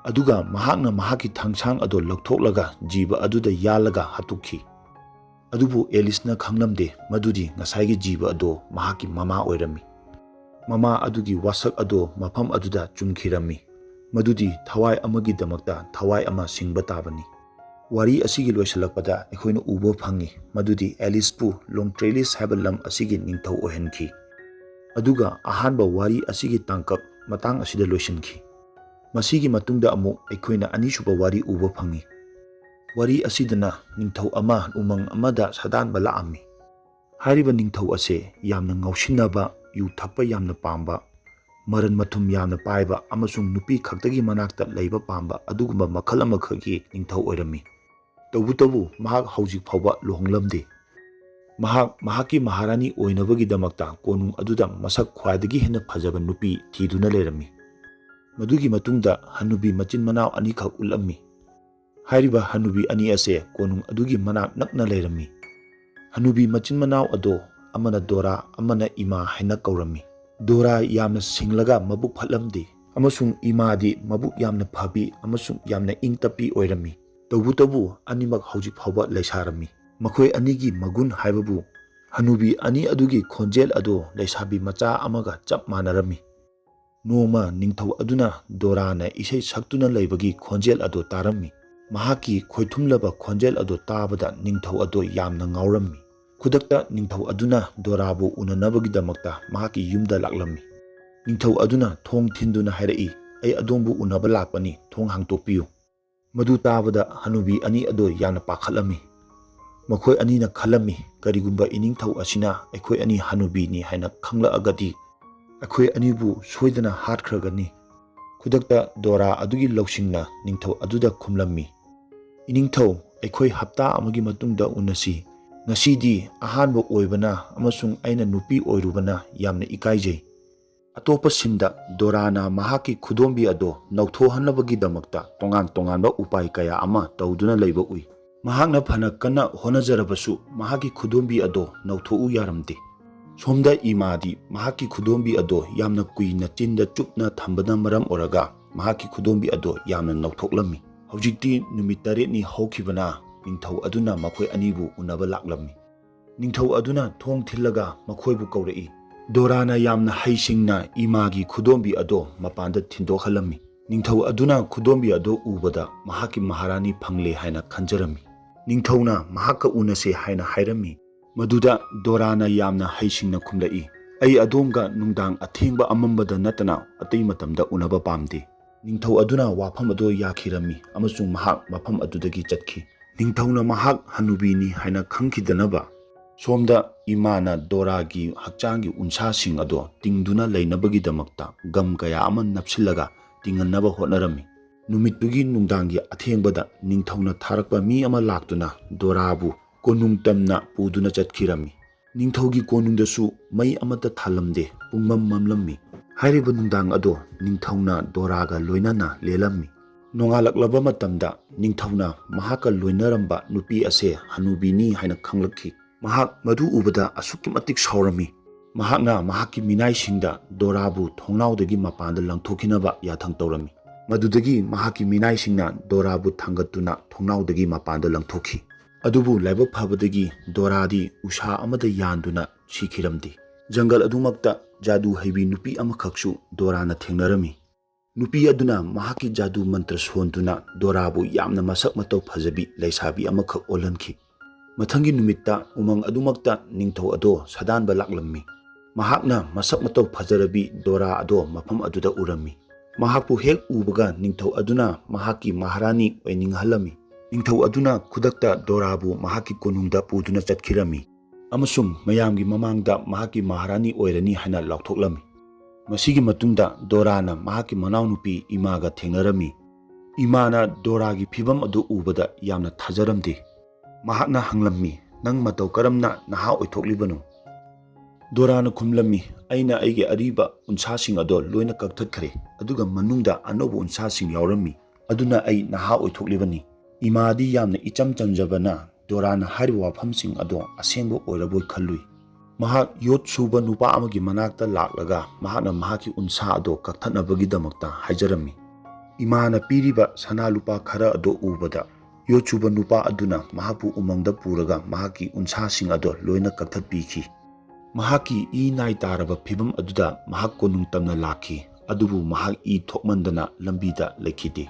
ꯑꯗꯨꯒ ꯃꯍꯥꯛꯅ ꯃꯍꯥꯛꯀꯤ ꯊꯥꯡꯁꯥꯡ ꯑꯗꯨ ꯂꯧꯊꯣꯛꯂꯒ ꯖꯤꯕ ꯑꯗꯨꯗ ꯌꯥꯜꯂꯒ ꯍꯥꯠꯇꯣꯛꯈꯤ꯫ ꯑꯗꯨꯕꯨ ꯑꯦꯂꯤꯁꯅ ꯈꯪꯂꯝꯗꯦ ꯃꯗꯨꯗꯤ ꯉꯁꯥꯏꯒꯤ ꯖꯤꯕ ꯑꯗꯨ ꯃꯍꯥꯛꯀꯤ ꯃꯃꯥ ꯑꯣꯏꯔꯝꯃꯤ꯫ ꯃꯃꯥ ꯑꯗꯨꯒꯤ ꯋꯥꯁꯛ ꯑꯗꯨ ꯃꯐꯝ ꯑꯗꯨꯗ ꯆꯨꯝꯈꯤꯔꯝꯃꯤ, ꯃꯗꯨꯗꯤ ꯊꯋꯥꯏ ꯑꯃꯒꯤꯗꯃꯛꯇ ꯊꯋꯥꯏ ꯑꯃ ꯁꯤꯡꯕ ꯇꯥꯕꯅꯤ꯫ ꯋꯥꯔꯤ ꯑꯁꯤꯒꯤ ꯂꯣꯏꯁꯤꯜꯂꯛꯄꯗ ꯑꯩꯈꯣꯏꯅ ꯎꯕ ꯐꯪꯉꯤ ꯃꯗꯨꯗꯤ ꯑꯦꯂꯤꯁꯄꯨ ꯂꯣꯡꯇ꯭ꯔꯦꯂꯤꯁ ꯍꯥꯏꯕ ꯂꯝ ꯑꯁꯤꯒꯤ ꯅꯤꯡꯊꯧ ꯑꯣꯏꯍꯟꯈꯤ꯫ ꯑꯗꯨꯒ ꯑꯍꯥꯟꯕ ꯋꯥꯔꯤ ꯑꯁꯤꯒꯤ ꯇꯥꯡꯀꯛ ꯃꯇꯥꯡ ꯑꯁꯤꯗ ꯂꯣꯏꯁꯤꯟꯈꯤ꯫ ꯃꯁꯤꯒꯤ ꯃꯇꯨꯡꯗ ꯑꯃꯨꯛ ꯑꯩꯈꯣꯏꯅ ꯑꯅꯤꯁꯨꯕ ꯋꯥꯔꯤ ꯎꯕ ꯐꯪꯉꯤ꯫ ꯋꯥꯔꯤ ꯑꯁꯤꯗꯅ ꯅꯤꯡꯊꯧ ꯑꯃ ꯎꯃꯪ ꯑꯃꯗ ꯁꯥꯗꯥꯟꯕ ꯂꯥꯛꯑꯝꯃꯤ꯫ ꯍꯥꯏꯔꯤꯕ ꯅꯤꯡꯊꯧ ꯑꯁꯦ ꯌꯥꯝꯅ ꯉꯥꯎꯁꯤꯟꯅꯕ, ꯌꯨ ꯊꯛꯄ ꯌꯥꯝꯅ ꯄꯥꯝꯕ, ꯃꯔꯟ ꯃꯊꯨꯝ ꯌꯥꯝꯅ ꯄꯥꯏꯕ ꯑꯃꯁꯨꯡ ꯅꯨꯄꯤ ꯈꯛꯇꯒꯤ ꯃꯅꯥꯛꯇ ꯂꯩꯕ ꯄꯥꯝꯕ ꯑꯗꯨꯒꯨꯝꯕ ꯃꯈꯜ ꯑꯃꯈꯛꯀꯤ ꯅꯤꯡꯊꯧ ꯑꯣꯏꯔꯝꯃꯤ꯫ ꯇꯧꯕꯇꯕꯨ ꯃꯍꯥꯛ ꯍꯧꯖꯤꯛ ꯐꯥꯎꯕ ꯂꯨꯍꯣꯡꯂꯝꯗꯦ꯫ ꯃꯍꯥꯛ ꯃꯍꯥꯛꯀꯤ ꯃꯍꯥꯔꯥꯅꯤ ꯑꯣꯏꯅꯕꯒꯤꯗꯃꯛꯇ ꯀꯣꯅꯨꯡ ꯑꯗꯨꯗ ꯃꯁꯛ ꯈ꯭ꯋꯥꯏꯗꯒꯤ ꯍꯦꯟꯅ ꯐꯖꯕ ꯅꯨꯄꯤ ꯊꯤꯗꯨꯅ ꯂꯩꯔꯝꯃꯤ꯫ ꯃꯗꯨꯒꯤ ꯃꯇꯨꯡꯗ ꯍꯅꯨꯕꯤ ꯃꯆꯤꯟ ꯃꯅꯥꯎ ꯑꯅꯤꯈꯛ ꯎꯠꯂꯝꯃꯤ꯫ ꯍꯥꯏꯔꯤꯕ ꯍꯅꯨꯕꯤ ꯑꯅꯤ ꯑꯁꯦ ꯀꯣꯅꯨꯡ ꯑꯗꯨꯒꯤ ꯃꯅꯥꯛ ꯅꯛꯅ ꯂꯩꯔꯝꯃꯤ꯫ ꯍꯅꯨꯕꯤ ꯃꯆꯤꯟ ꯃꯅꯥꯎ ꯑꯗꯣ ꯑꯃꯅ ꯗꯣꯔꯥ, ꯑꯃꯅ ꯏꯃꯥ ꯍꯥꯏꯅ ꯀꯧꯔꯝꯃꯤ꯫ ꯗꯣꯔꯥ ꯌꯥꯝꯅ ꯁꯤꯡꯂꯒ ꯃꯕꯨꯛ ꯐꯠꯂꯝꯗꯦ, ꯑꯃꯁꯨꯡ ꯏꯃꯥꯗꯤ ꯃꯕꯨꯛ ꯌꯥꯝꯅ ꯐꯕꯤ ꯑꯃꯁꯨꯡ ꯌꯥꯝꯅ ꯏꯪ ꯇꯞꯄꯤ ꯑꯣꯏꯔꯝꯃꯤ꯫ ꯇꯧꯕꯇꯕꯨ ꯑꯅꯤꯃꯛ ꯍꯧꯖꯤꯛ ꯐꯥꯎꯕ ꯂꯩꯁꯥꯔꯝꯃꯤ꯫ ꯃꯈꯣꯏ ꯑꯅꯤꯒꯤ ꯃꯒꯨꯟ ꯍꯥꯏꯕꯕꯨ ꯍꯅꯨꯕꯤ ꯑꯅꯤ ꯑꯗꯨꯒꯤ ꯈꯣꯟꯖꯦꯜ ꯑꯗꯨ ꯂꯩꯁꯥꯕꯤ ꯃꯆꯥ ꯑꯃꯒ ꯆꯞ ꯃꯥꯟꯅꯔꯝꯃꯤ꯫ ꯅꯣꯡꯃ ꯅꯤꯡꯊꯧ ꯑꯗꯨꯅ ꯗꯣꯔꯥꯅ ꯏꯁꯩ ꯁꯛꯇꯨꯅ ꯂꯩꯕꯒꯤ ꯈꯣꯟꯖꯦꯜ ꯑꯗꯨ ꯇꯥꯔꯝꯃꯤ꯫ ꯃꯍꯥꯛꯀꯤ ꯈꯣꯏꯊꯨꯝꯂꯕ ꯈꯣꯟꯖꯦꯜ ꯑꯗꯨ ꯇꯥꯕꯗ ꯅꯤꯡꯊꯧ ꯑꯗꯨ ꯌꯥꯝꯅ ꯉꯥꯎꯔꯝꯃꯤ꯫ ꯈꯨꯗꯛꯇ ꯅꯤꯡꯊꯧ ꯑꯗꯨꯅ ꯗꯣꯔꯥꯕꯨ ꯎꯅꯅꯕꯒꯤꯗꯃꯛꯇ ꯃꯍꯥꯛꯀꯤ ꯌꯨꯝꯗ ꯂꯥꯛꯂꯝꯃꯤ꯫ ꯅꯤꯡꯊꯧ ꯑꯗꯨꯅ ꯊꯣꯡ ꯊꯤꯟꯗꯨꯅ ꯍꯥꯏꯔꯛꯏ, "ꯑꯩ ꯑꯗꯣꯝꯕꯨ ꯎꯅꯕ ꯂꯥꯛꯄꯅꯤ, ꯊꯣꯡ ꯍꯥꯡꯇꯣꯛꯄꯤꯌꯨ"꯫ ꯃꯗꯨ ꯇꯥꯕꯗ ꯍꯅꯨꯕꯤ ꯑꯅꯤ ꯑꯗꯨ ꯌꯥꯝꯅ ꯄꯥꯈꯠꯂꯝꯃꯤ꯫ ꯃꯈꯣꯏ ꯑꯅꯤꯅ ꯈꯜꯂꯝꯃꯤ, "ꯀꯔꯤꯒꯨꯝꯕ ꯏꯅꯤꯡꯊꯧ ꯑꯁꯤꯅ ꯑꯩꯈꯣꯏ ꯑꯅꯤ ꯍꯅꯨꯕꯤꯅꯤ ꯍꯥꯏꯅ ꯈꯪꯂꯛꯑꯒꯗꯤ ꯑꯩꯈꯣꯏ ꯑꯅꯤꯕꯨ ꯁꯣꯏꯗꯅ ꯍꯥꯠꯈ꯭ꯔꯒꯅꯤ"꯫ ꯈꯨꯗꯛꯇ ꯗꯣꯔꯥ ꯑꯗꯨꯒꯤ ꯂꯧꯁꯤꯡꯅ ꯅꯤꯡꯊꯧ ꯑꯗꯨꯗ ꯈꯨꯝꯂꯝꯃꯤ, "ꯏꯅꯤꯡꯊꯧ, ꯑꯩꯈꯣꯏ ꯍꯞꯇꯥ ꯑꯃꯒꯤ ꯃꯇꯨꯡꯗ ꯎꯅꯁꯤ꯫ ꯉꯁꯤꯗꯤ ꯑꯍꯥꯟꯕ ꯑꯣꯏꯕꯅ ꯑꯃꯁꯨꯡ ꯑꯩꯅ ꯅꯨꯄꯤ ꯑꯣꯏꯔꯨꯕꯅ ꯌꯥꯝꯅ ꯏꯀꯥꯏꯖꯩ"꯫ ꯑꯇꯣꯞꯄ ꯁꯤꯟꯗ ꯗꯣꯔꯥꯅ ꯃꯍꯥꯛꯀꯤ ꯈꯨꯗꯣꯝꯕꯤ ꯑꯗꯣ ꯅꯧꯊꯣꯛꯍꯟꯅꯕꯒꯤꯗꯃꯛꯇ ꯇꯣꯉꯥꯟ ꯇꯣꯉꯥꯟꯕ ꯎꯄꯥꯏ ꯀꯌꯥ ꯑꯃ ꯇꯧꯗꯨꯅ ꯂꯩꯕ ꯎꯏ꯫ ꯃꯍꯥꯛꯅ ꯐꯅ ꯀꯟꯅ ꯍꯣꯠꯅꯖꯔꯕꯁꯨ ꯃꯍꯥꯛꯀꯤ ꯈꯨꯗꯣꯝꯕꯤ ꯑꯗꯣ ꯅꯧꯊꯣꯛꯎ ꯌꯥꯔꯝꯗꯦ꯫ ꯁꯣꯝꯗ ꯏꯃꯥꯗꯤ ꯃꯍꯥꯛꯀꯤ ꯈꯨꯗꯣꯝꯕꯤ ꯑꯗꯣ ꯌꯥꯝꯅ ꯀꯨꯏꯅ ꯆꯤꯟꯗ ꯆꯨꯞꯅ ꯊꯝꯕꯅ ꯃꯔꯝ ꯑꯣꯏꯔꯒ ꯃꯍꯥꯛꯀꯤ ꯈꯨꯗꯣꯝꯕꯤ ꯑꯗꯣ ꯌꯥꯝꯅ ꯅꯧꯊꯣꯛꯂꯝꯃꯤ꯫ ꯍꯧꯖꯤꯛꯇꯤ ꯅꯨꯃꯤꯠ ꯇꯔꯦꯠꯅꯤ ꯍꯧꯈꯤꯕꯅ ꯅꯤꯡꯊꯧ ꯑꯗꯨꯅ ꯃꯈꯣꯏ ꯑꯅꯤꯕꯨ ꯎꯅꯕ ꯂꯥꯛꯂꯝꯃꯤ꯫ ꯅꯤꯡꯊꯧ ꯑꯗꯨꯅ ꯊꯣꯡ ꯊꯤꯜꯂꯒ ꯃꯈꯣꯏꯕꯨ ꯀꯧꯔꯛꯏ꯫ ꯗꯣꯔꯥꯅ ꯌꯥꯝꯅ ꯍꯩꯁꯤꯡꯅ ꯏꯃꯥꯒꯤ ꯈꯨꯗꯣꯝꯕꯤ ꯑꯗꯣ ꯃꯄꯥꯟꯗ ꯊꯤꯟꯗꯣꯛꯍꯜꯂꯝꯃꯤ꯫ ꯅꯤꯡꯊꯧ ꯑꯗꯨꯅ ꯈꯨꯗꯣꯝꯕꯤ ꯑꯗꯣ ꯎꯕꯗ ꯃꯍꯥꯛꯀꯤ ꯃꯍꯥꯔꯥꯅꯤ ꯐꯪꯂꯦ ꯍꯥꯏꯅ ꯈꯟꯖꯔꯝꯃꯤ꯫ ꯅꯤꯡꯊꯧꯅ ꯃꯍꯥꯛꯀ ꯎꯅꯁꯦ ꯍꯥꯏꯅ ꯍꯥꯏꯔꯝꯃꯤ꯫ ꯃꯗꯨꯗ ꯗꯣꯔꯥꯅ ꯌꯥꯝꯅ ꯍꯩꯁꯤꯡꯅ ꯈꯨꯝꯂꯛꯏ, "ꯑꯩ ꯑꯗꯣꯝꯒ ꯅꯨꯡꯗꯥꯡ ꯑꯊꯦꯡꯕ ꯑꯃꯝꯕꯗ ꯅꯠꯇꯅ ꯑꯇꯩ ꯃꯇꯝꯗ ꯎꯅꯕ ꯄꯥꯝꯗꯦ"꯫ ꯅꯤꯡꯊꯧ ꯑꯗꯨꯅ ꯋꯥꯐꯝ ꯑꯗꯨ ꯌꯥꯈꯤꯔꯝꯃꯤ ꯑꯃꯁꯨꯡ ꯃꯍꯥꯛ ꯃꯐꯝ ꯑꯗꯨꯗꯒꯤ ꯆꯠꯈꯤ꯫ ꯅꯤꯡꯊꯧꯅ ꯃꯍꯥꯛ ꯍꯅꯨꯕꯤꯅꯤ ꯍꯥꯏꯅ ꯈꯪꯈꯤꯗꯅꯕ ꯁꯣꯝꯗ ꯏꯃꯥꯅ ꯗꯣꯔꯥꯒꯤ ꯍꯛꯆꯥꯡꯒꯤ ꯎꯟꯁꯥꯁꯤꯡ ꯑꯗꯣ ꯇꯤꯡꯗꯨꯅ ꯂꯩꯅꯕꯒꯤꯗꯃꯛꯇ ꯒꯝ ꯀꯌꯥ ꯑꯃ ꯅꯞꯁꯤꯜꯂꯒ ꯇꯤꯡꯍꯟꯅꯕ ꯍꯣꯠꯅꯔꯝꯃꯤ꯫ ꯅꯨꯃꯤꯠꯇꯨꯒꯤ ꯅꯨꯡꯗꯥꯡꯒꯤ ꯑꯊꯦꯡꯕꯗ ꯅꯤꯡꯊꯧꯅ ꯊꯥꯔꯛꯄ ꯃꯤ ꯑꯃ ꯂꯥꯛꯇꯨꯅ ꯗꯣꯔꯥꯕꯨ ꯀꯣꯅꯨꯡ ꯇꯝꯅ ꯄꯨꯗꯨꯅ ꯆꯠꯈꯤꯔꯝꯃꯤ꯫ ꯅꯤꯡꯊꯧꯒꯤ ꯀꯣꯅꯨꯡꯗꯁꯨ ꯃꯩ ꯑꯃꯠꯇ ꯊꯥꯜꯂꯝꯗꯦ, ꯄꯨꯡꯃꯝ ꯃꯝꯂꯝꯃꯤ꯫ ꯍꯥꯏꯔꯤꯕ ꯅꯨꯡꯗꯥꯡ ꯑꯗꯣ ꯅꯤꯡꯊꯧꯅ ꯗꯣꯔꯥꯒ ꯂꯣꯏꯅꯅ ꯂꯦꯜꯂꯝꯃꯤ꯫ ꯅꯣꯡꯉꯥꯜꯂꯛꯂꯕ ꯃꯇꯝꯗ ꯅꯤꯡꯊꯧꯅ ꯃꯍꯥꯛꯀ ꯂꯣꯏꯅꯔꯝꯕ ꯅꯨꯄꯤ ꯑꯁꯦ ꯍꯅꯨꯕꯤꯅꯤ ꯍꯥꯏꯅ ꯈꯪꯂꯛꯈꯤ꯫ ꯃꯍꯥꯛ ꯃꯗꯨ ꯎꯕꯗ ꯑꯁꯨꯛꯀꯤ ꯃꯇꯤꯛ ꯁꯥꯎꯔꯝꯃꯤ꯫ ꯃꯍꯥꯛꯅ ꯃꯍꯥꯛꯀꯤ ꯃꯤꯅꯥꯏꯁꯤꯡꯗ ꯗꯣꯔꯥꯕꯨ ꯊꯣꯡꯅꯥꯎꯗꯒꯤ ꯃꯄꯥꯟꯗ ꯂꯪꯊꯣꯛꯈꯤꯅꯕ ꯌꯥꯊꯪ ꯇꯧꯔꯝꯃꯤ꯫ ꯃꯗꯨꯗꯒꯤ ꯃꯍꯥꯛꯀꯤ ꯃꯤꯅꯥꯏꯁꯤꯡꯅ ꯗꯣꯔꯥꯕꯨ ꯊꯥꯡꯒꯠꯇꯨꯅ ꯊꯣꯡꯅꯥꯎꯗꯒꯤ ꯃꯄꯥꯟꯗ ꯂꯪꯊꯣꯛꯈꯤ꯫ ꯑꯗꯨꯕꯨ ꯂꯥꯏꯕꯛ ꯐꯕꯗꯒꯤ ꯗꯣꯔꯥꯗꯤ ꯎꯁꯥ ꯑꯃꯗ ꯌꯥꯟꯗꯨꯅ ꯁꯤꯈꯤꯔꯝꯗꯦ꯫ ꯖꯪꯒꯜ ꯑꯗꯨꯃꯛꯇ ꯖꯥꯗꯨ ꯍꯩꯕꯤ ꯅꯨꯄꯤ ꯑꯃꯈꯛꯁꯨ ꯗꯣꯔꯥꯅ ꯊꯦꯡꯅꯔꯝꯃꯤ꯫ ꯅꯨꯄꯤ ꯑꯗꯨꯅ ꯃꯍꯥꯛꯀꯤ ꯖꯥꯗꯨ ꯃꯟꯇ꯭ꯔ ꯁꯣꯟꯗꯨꯅ ꯗꯣꯔꯥꯕꯨ ꯌꯥꯝꯅ ꯃꯁꯛ ꯃꯇꯧ ꯐꯖꯕꯤ ꯂꯩꯁꯥꯕꯤ ꯑꯃꯈꯛ ꯑꯣꯜꯍꯟꯈꯤ꯫ ꯃꯊꯪꯒꯤ ꯅꯨꯃꯤꯠꯇ ꯎꯃꯪ ꯑꯗꯨꯃꯛꯇ ꯅꯤꯡꯊꯧ ꯑꯗꯣ ꯁꯥꯗꯥꯟꯕ ꯂꯥꯛꯂꯝꯃꯤ꯫ ꯃꯍꯥꯛꯅ ꯃꯁꯛ ꯃꯇꯧ ꯐꯖꯔꯕꯤ ꯗꯣꯔꯥ ꯑꯗꯣ ꯃꯐꯝ ꯑꯗꯨꯗ ꯎꯔꯝꯃꯤ꯫ ꯃꯍꯥꯛꯄꯨ ꯍꯦꯛ ꯎꯕꯒ ꯅꯤꯡꯊꯧ ꯑꯗꯨꯅ ꯃꯍꯥꯛꯀꯤ ꯃꯍꯥꯔꯥꯅꯤ ꯑꯣꯏꯅꯤꯡꯍꯜꯂꯝꯃꯤ꯫ ꯅꯤꯡꯊꯧ ꯑꯗꯨꯅ ꯈꯨꯗꯛꯇ ꯗꯣꯔꯥꯕꯨ ꯃꯍꯥꯛꯀꯤ ꯀꯣꯅꯨꯡꯗ ꯄꯨꯗꯨꯅ ꯆꯠꯈꯤꯔꯝꯃꯤ ꯑꯃꯁꯨꯡ ꯃꯌꯥꯝꯒꯤ ꯃꯃꯥꯡꯗ ꯃꯍꯥꯛꯀꯤ ꯃꯍꯥꯔꯥꯅꯤ ꯑꯣꯏꯔꯅꯤ ꯍꯥꯏꯅ ꯂꯥꯎꯊꯣꯛꯂꯝꯃꯤ꯫ ꯃꯁꯤꯒꯤ ꯃꯇꯨꯡꯗ ꯗꯣꯔꯥꯅ ꯃꯍꯥꯛꯀꯤ ꯃꯅꯥꯎꯅꯨꯄꯤ ꯏꯃꯥꯒ ꯊꯦꯡꯅꯔꯝꯃꯤ꯫ ꯏꯃꯥꯅ ꯗꯣꯔꯥꯒꯤ ꯐꯤꯚꯝ ꯑꯗꯨ ꯎꯕꯗ ꯌꯥꯝꯅ ꯊꯥꯖꯔꯝꯗꯦ꯫ ꯃꯍꯥꯛꯅ ꯍꯪꯂꯝꯃꯤ, "ꯅꯪ ꯃꯇꯧ ꯀꯔꯝꯅ ꯅꯍꯥ ꯑꯣꯏꯊꯣꯛꯂꯤꯕꯅꯣ?" ꯗꯣꯔꯥꯅ ꯈꯨꯝꯂꯝꯃꯤ, "ꯑꯩꯅ ꯑꯩꯒꯤ ꯑꯔꯤꯕ ꯎꯟꯁꯥꯁꯤꯡ ꯑꯗꯣ ꯂꯣꯏꯅ ꯀꯛꯊꯠꯈ꯭ꯔꯦ, ꯑꯗꯨꯒ ꯃꯅꯨꯡꯗ ꯑꯅꯧꯕ ꯎꯟꯁꯥꯁꯤꯡ ꯌꯥꯎꯔꯝꯃꯤ꯫ ꯑꯗꯨꯅ ꯑꯩ ꯅꯍꯥ ꯑꯣꯏꯊꯣꯛꯂꯤꯕꯅꯤ꯫" ꯏꯃꯥꯗꯤ ꯌꯥꯝꯅ ꯏꯆꯝ ꯆꯝꯖꯕꯅ ꯗꯣꯔꯥꯅ ꯍꯥꯏꯔꯤꯕ ꯋꯥꯐꯝꯁꯤꯡ ꯑꯗꯣ ꯑꯁꯦꯡꯕ ꯑꯣꯏꯔꯕꯣꯏ ꯈꯜꯂꯨꯏ꯫ ꯃꯍꯥꯛ ꯌꯣꯠ ꯁꯨꯕ ꯅꯨꯄꯥ ꯑꯃꯒꯤ ꯃꯅꯥꯛꯇ ꯂꯥꯛꯂꯒ ꯃꯍꯥꯛꯅ ꯃꯍꯥꯛꯀꯤ ꯎꯟꯁꯥ ꯑꯗꯣ ꯀꯛꯊꯠꯅꯕꯒꯤꯗꯃꯛꯇ ꯍꯥꯏꯖꯔꯝꯃꯤ꯫ ꯏꯃꯥꯅ ꯄꯤꯔꯤꯕ ꯁꯅꯥ ꯂꯨꯄꯥ ꯈꯔ ꯑꯗꯣ ꯎꯕꯗ ꯌꯣꯠ ꯁꯨꯕ ꯅꯨꯄꯥ ꯑꯗꯨꯅ ꯃꯍꯥꯛꯄꯨ ꯎꯃꯪꯗ ꯄꯨꯔꯒ ꯃꯍꯥꯛꯀꯤ ꯎꯟꯁꯥꯁꯤꯡ ꯑꯗꯣ ꯂꯣꯏꯅ ꯀꯛꯊꯠꯄꯤꯈꯤ꯫ ꯃꯍꯥꯛꯀꯤ ꯏ ꯅꯥꯏ ꯇꯥꯔꯕ ꯐꯤꯚꯝ ꯑꯗꯨꯗ ꯃꯍꯥꯛ ꯀꯣꯅꯨꯡ ꯇꯝꯅ ꯂꯥꯛꯈꯤ, ꯑꯗꯨꯕꯨ ꯃꯍꯥꯛ ꯏ ꯊꯣꯛꯃꯟꯗꯅ ꯂꯝꯕꯤꯗ ꯂꯩꯈꯤꯗꯦ꯫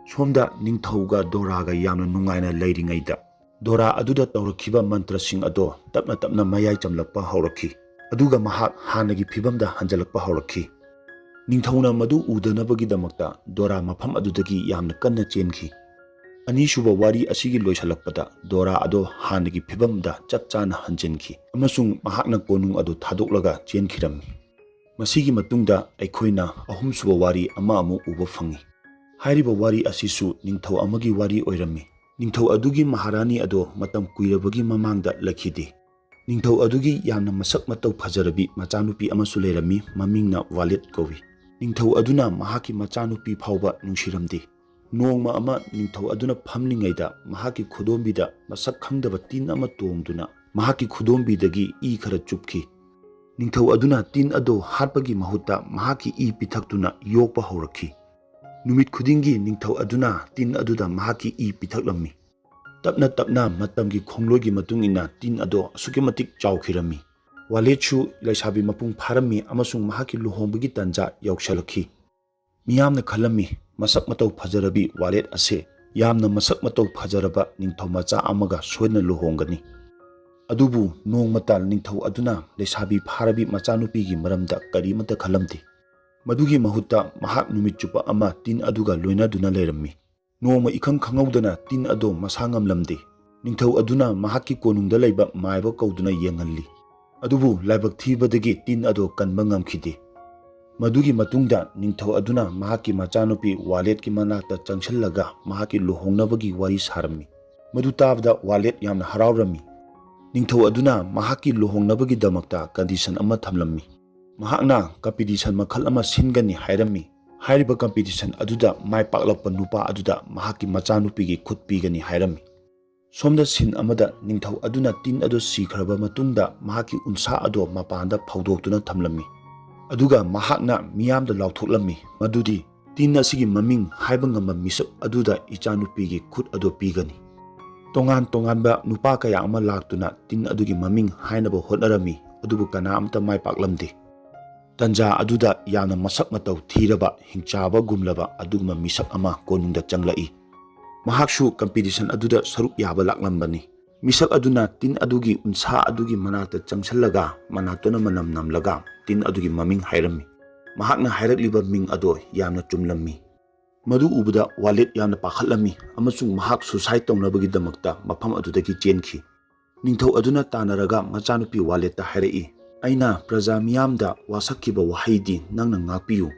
ꯁꯣꯝꯗ ꯅꯤꯡꯊꯧꯒ ꯗꯣꯔꯥꯒ ꯌꯥꯝꯅ ꯅꯨꯡꯉꯥꯏꯅ ꯂꯩꯔꯤꯉꯩꯗ, ꯗꯣꯔꯥ ꯑꯗꯨꯗ ꯇꯧꯔꯛꯈꯤꯕ ꯃꯟꯇ꯭ꯔꯁꯤꯡ ꯑꯗꯣ ꯇꯞꯅ ꯇꯞꯅ ꯃꯌꯥꯏ ꯆꯝꯂꯛꯄ ꯍꯧꯔꯛꯈꯤ, ꯑꯗꯨꯒ ꯃꯍꯥꯛ ꯍꯥꯟꯅꯒꯤ ꯐꯤꯚꯝꯗ ꯍꯟꯖꯤꯜꯂꯛꯄ ꯍꯧꯔꯛꯈꯤ꯫ ꯅꯤꯡꯊꯧꯅ ꯃꯗꯨ ꯎꯗꯅꯕꯒꯤꯗꯃꯛꯇ ꯗꯣꯔꯥ ꯃꯐꯝ ꯑꯗꯨꯗꯒꯤ ꯌꯥꯝꯅ ꯀꯟꯅ ꯆꯦꯟꯈꯤ꯫ ꯑꯅꯤꯁꯨꯕ ꯋꯥꯔꯤ ꯑꯁꯤꯒꯤ ꯂꯣꯏꯁꯤꯜꯂꯛꯄꯗ ꯗꯣꯔꯥ ꯑꯗꯣ ꯍꯥꯟꯅꯒꯤ ꯐꯤꯚꯝꯗ ꯆꯞ ꯆꯥꯅ ꯍꯟꯖꯤꯟꯈꯤ ꯑꯃꯁꯨꯡ ꯃꯍꯥꯛꯅ ꯀꯣꯅꯨꯡ ꯑꯗꯨ ꯊꯥꯗꯣꯛꯂꯒ ꯆꯦꯟꯈꯤꯔꯝꯃꯤ꯫ ꯃꯁꯤꯒꯤ ꯃꯇꯨꯡꯗ ꯑꯩꯈꯣꯏꯅ ꯑꯍꯨꯝꯁꯨꯕ ꯋꯥꯔꯤ ꯑꯃ ꯑꯃꯨꯛ ꯎꯕ ꯐꯪꯉꯤ꯫ ꯍꯥꯏꯔꯤꯕ ꯋꯥꯔꯤ ꯑꯁꯤꯁꯨ ꯅꯤꯡꯊꯧ ꯑꯃꯒꯤ ꯋꯥꯔꯤ ꯑꯣꯏꯔꯝꯃꯤ꯫ ꯅꯤꯡꯊꯧ ꯑꯗꯨꯒꯤ ꯃꯍꯥꯔꯥꯅꯤ ꯑꯗꯣ ꯃꯇꯝ ꯀꯨꯏꯔꯕꯒꯤ ꯃꯃꯥꯡꯗ ꯂꯩꯈꯤꯗꯦ꯫ ꯅꯤꯡꯊꯧ ꯑꯗꯨꯒꯤ ꯌꯥꯝꯅ ꯃꯁꯛ ꯃꯇꯧ ꯐꯖꯔꯕꯤ ꯃꯆꯥꯅꯨꯄꯤ ꯑꯃꯁꯨ ꯂꯩꯔꯝꯃꯤ, ꯃꯃꯤꯡꯅ ꯋꯥꯂꯦꯠ ꯀꯧꯏ꯫ ꯅꯤꯡꯊꯧ ꯑꯗꯨꯅ ꯃꯍꯥꯛꯀꯤ ꯃꯆꯥꯅꯨꯄꯤ ꯐꯥꯎꯕ ꯅꯨꯡꯁꯤꯔꯝꯗꯦ꯫ ꯅꯣꯡꯃ ꯑꯃ ꯅꯤꯡꯊꯧ ꯑꯗꯨꯅ ꯐꯝꯂꯤꯉꯩꯗ ꯃꯍꯥꯛꯀꯤ ꯈꯨꯗꯣꯝꯕꯤꯗ ꯃꯁꯛ ꯈꯪꯗꯕ ꯇꯤꯟ ꯑꯃ ꯇꯣꯡꯗꯨꯅ ꯃꯍꯥꯛꯀꯤ ꯈꯨꯗꯣꯝꯕꯤꯗꯒꯤ ꯏ ꯈꯔ ꯆꯨꯞꯈꯤ꯫ ꯅꯤꯡꯊꯧ ꯑꯗꯨꯅ ꯇꯤꯟ ꯑꯗꯨ ꯍꯥꯠꯄꯒꯤ ꯃꯍꯨꯠꯇ ꯃꯍꯥꯛꯀꯤ ꯏ ꯄꯤꯊꯛꯇꯨꯅ ꯌꯣꯛꯄ ꯍꯧꯔꯛꯈꯤ꯫ ꯅꯨꯃꯤꯠ ꯈꯨꯗꯤꯡꯒꯤ ꯅꯤꯡꯊꯧ ꯑꯗꯨꯅ ꯇꯤꯟ ꯑꯗꯨꯗ ꯃꯍꯥꯛꯀꯤ ꯏ ꯄꯤꯊꯛꯂꯝꯃꯤ꯫ ꯇꯞꯅ ꯇꯞꯅ ꯃꯇꯝꯒꯤ ꯈꯣꯡꯂꯣꯏꯒꯤ ꯃꯇꯨꯡ ꯏꯟꯅ ꯇꯤꯟ ꯑꯗꯣ ꯑꯁꯨꯛꯀꯤ ꯃꯇꯤꯛ ꯆꯥꯎꯈꯤꯔꯝꯃꯤ꯫ ꯋꯥꯂꯦꯠꯁꯨ ꯂꯩꯁꯥꯕꯤ ꯃꯄꯨꯡ ꯐꯥꯔꯝꯃꯤ ꯑꯃꯁꯨꯡ ꯃꯍꯥꯛꯀꯤ ꯂꯨꯍꯣꯡꯕꯒꯤ ꯇꯥꯟꯖꯥ ꯌꯧꯁꯤꯜꯂꯛꯈꯤ꯫ ꯃꯤꯌꯥꯝꯅ ꯈꯜꯂꯝꯃꯤ, ꯃꯁꯛ ꯃꯇꯧ ꯐꯖꯔꯕꯤ ꯋꯥꯂꯦꯠ ꯑꯁꯦ ꯌꯥꯝꯅ ꯃꯁꯛ ꯃꯇꯧ ꯐꯖꯔꯕ ꯅꯤꯡꯊꯧ ꯃꯆꯥ ꯑꯃꯒ ꯁꯣꯏꯗꯅ ꯂꯨꯍꯣꯡꯒꯅꯤ꯫ ꯑꯗꯨꯕꯨ ꯅꯣꯡꯃꯇ ꯅꯤꯡꯊꯧ ꯑꯗꯨꯅ ꯂꯩꯁꯥꯕꯤ ꯐꯥꯔꯕꯤ ꯃꯆꯥꯅꯨꯄꯤꯒꯤ ꯃꯔꯝꯗ ꯀꯔꯤꯃꯠꯇ ꯈꯜꯂꯝꯗꯦ꯫ ꯃꯗꯨꯒꯤ ꯃꯍꯨꯠꯇ ꯃꯍꯥꯛ ꯅꯨꯃꯤꯠ ꯆꯨꯞꯄ ꯑꯃ ꯇꯤꯟ ꯑꯗꯨꯒ ꯂꯣꯏꯅꯗꯨꯅ ꯂꯩꯔꯝꯃꯤ꯫ ꯅꯣꯡꯃ ꯏꯈꯪ ꯈꯪꯍꯧꯗꯅ ꯇꯤꯟ ꯑꯗꯣ ꯃꯁꯥ ꯉꯝꯂꯝꯗꯦ꯫ ꯅꯤꯡꯊꯧ ꯑꯗꯨꯅ ꯃꯍꯥꯛꯀꯤ ꯀꯣꯅꯨꯡꯗ ꯂꯩꯕ ꯃꯥꯏꯕ ꯀꯧꯗꯨꯅ ꯌꯦꯡꯍꯜꯂꯤ꯫ ꯑꯗꯨꯕꯨ ꯂꯥꯏꯕꯛ ꯊꯤꯕꯗꯒꯤ ꯇꯤꯟ ꯑꯗꯣ ꯀꯟꯕ ꯉꯝꯈꯤꯗꯦ꯫ ꯃꯗꯨꯒꯤ ꯃꯇꯨꯡꯗ ꯅꯤꯡꯊꯧ ꯑꯗꯨꯅ ꯃꯍꯥꯛꯀꯤ ꯃꯆꯥꯅꯨꯄꯤ ꯋꯥꯂꯦꯠꯀꯤ ꯃꯅꯥꯛꯇ ꯆꯪꯁꯤꯜꯂꯒ ꯃꯍꯥꯛꯀꯤ ꯂꯨꯍꯣꯡꯅꯕꯒꯤ ꯋꯥꯔꯤ ꯁꯥꯔꯝꯃꯤ꯫ ꯃꯗꯨ ꯇꯥꯕꯗ ꯋꯥꯂꯦꯠ ꯌꯥꯝꯅ ꯍꯔꯥꯎꯔꯝꯃꯤ꯫ ꯅꯤꯡꯊꯧ ꯑꯗꯨꯅ ꯃꯍꯥꯛꯀꯤ ꯂꯨꯍꯣꯡꯅꯕꯒꯤꯗꯃꯛꯇ ꯀꯟꯗꯤꯁꯟ ꯑꯃ ꯊꯝꯂꯝꯃꯤ꯫ ꯃꯍꯥꯛꯅ ꯀꯝꯄꯤꯇꯤꯁꯟ ꯃꯈꯜ ꯑꯃ ꯁꯤꯟꯒꯅꯤ ꯍꯥꯏꯔꯝꯃꯤ꯫ ꯍꯥꯏꯔꯤꯕ ꯀꯝꯄꯤꯇꯤꯁꯟ ꯑꯗꯨꯗ ꯃꯥꯏ ꯄꯥꯛꯂꯛꯄ ꯅꯨꯄꯥ ꯑꯗꯨꯗ ꯃꯍꯥꯛꯀꯤ ꯃꯆꯥꯅꯨꯄꯤꯒꯤ ꯈꯨꯠ ꯄꯤꯒꯅꯤ ꯍꯥꯏꯔꯝꯃꯤ꯫ ꯁꯣꯝꯗ ꯁꯤꯟ ꯑꯃꯗ ꯅꯤꯡꯊꯧ ꯑꯗꯨꯅ ꯇꯤꯟ ꯑꯗꯨ ꯁꯤꯈ꯭ꯔꯕ ꯃꯇꯨꯡꯗ ꯃꯍꯥꯛꯀꯤ ꯎꯟꯁꯥ ꯑꯗꯣ ꯃꯄꯥꯟꯗ ꯐꯧꯗꯣꯛꯇꯨꯅ ꯊꯝꯂꯝꯃꯤ꯫ ꯑꯗꯨꯒ ꯃꯍꯥꯛꯅ ꯃꯤꯌꯥꯝꯗ ꯂꯥꯎꯊꯣꯛꯂꯝꯃꯤ ꯃꯗꯨꯗꯤ ꯇꯤꯟ ꯑꯁꯤꯒꯤ ꯃꯃꯤꯡ ꯍꯥꯏꯕ ꯉꯝꯕ ꯃꯤꯁꯛ ꯑꯗꯨꯗ ꯏꯆꯥꯅꯨꯄꯤꯒꯤ ꯈꯨꯠ ꯑꯗꯨ ꯄꯤꯒꯅꯤ꯫ ꯇꯣꯉꯥꯟ ꯇꯣꯉꯥꯟꯕ ꯅꯨꯄꯥ ꯀꯌꯥ ꯑꯃ ꯂꯥꯛꯇꯨꯅ ꯇꯤꯟ ꯑꯗꯨꯒꯤ ꯃꯃꯤꯡ ꯍꯥꯏꯅꯕ ꯍꯣꯠꯅꯔꯝꯃꯤ, ꯑꯗꯨꯕꯨ ꯀꯅꯥ ꯑꯃꯠꯇ ꯃꯥꯏ ꯄꯥꯛꯂꯝꯗꯦ꯫ ꯇꯟꯖꯥ ꯑꯗꯨꯗ ꯌꯥꯝꯅ ꯃꯁꯛ ꯃꯇꯧ ꯊꯤꯔꯕ, ꯍꯤꯡꯆꯥꯕꯒꯨꯝꯂꯕ ꯑꯗꯨꯒꯨꯝꯕ ꯃꯤꯁꯛ ꯑꯃ ꯀꯣꯅꯨꯡꯗ ꯆꯪꯂꯛꯏ꯫ ꯃꯍꯥꯛꯁꯨ ꯀꯝꯄꯤꯇꯤꯁꯟ ꯑꯗꯨꯗ ꯁꯔꯨꯛ ꯌꯥꯕ ꯂꯥꯛꯂꯝꯕꯅꯤ꯫ ꯃꯤꯁꯛ ꯑꯗꯨꯅ ꯇꯤꯟ ꯑꯗꯨꯒꯤ ꯎꯟꯁꯥ ꯑꯗꯨꯒꯤ ꯃꯅꯥꯛꯇ ꯆꯪꯁꯤꯜꯂꯒ ꯃꯅꯥꯛꯇꯨꯅ ꯃꯅꯝ ꯅꯝꯂꯒ ꯇꯤꯟ ꯑꯗꯨꯒꯤ ꯃꯃꯤꯡ ꯍꯥꯏꯔꯝꯃꯤ꯫ ꯃꯍꯥꯛꯅ ꯍꯥꯏꯔꯛꯂꯤꯕ ꯃꯤꯡ ꯑꯗꯣ ꯌꯥꯝꯅ ꯆꯨꯝꯂꯝꯃꯤ꯫ ꯃꯗꯨ ꯎꯕꯗ ꯋꯥꯂꯦꯠ ꯌꯥꯝꯅ ꯄꯥꯈꯠꯂꯝꯃꯤ ꯑꯃꯁꯨꯡ ꯃꯍꯥꯛ ꯁꯨꯁꯥꯏꯗ ꯇꯧꯅꯕꯒꯤꯗꯃꯛꯇ ꯃꯐꯝ ꯑꯗꯨꯗꯒꯤ ꯆꯦꯟꯈꯤ꯫ ꯅꯤꯡꯊꯧ ꯑꯗꯨꯅ ꯇꯥꯟꯅꯔꯒ ꯃꯆꯥꯅꯨꯄꯤ ꯋꯥꯂꯦꯠꯇ ꯍꯥꯏꯔꯛꯏ, "ꯑꯩꯅ ꯄ꯭ꯔꯖꯥ ꯃꯤꯌꯥꯝꯗ ꯋꯥꯁꯛꯈꯤꯕ ꯋꯥꯍꯩꯗꯤ ꯅꯪꯅ ꯉꯥꯛꯄꯤꯌꯨ꯫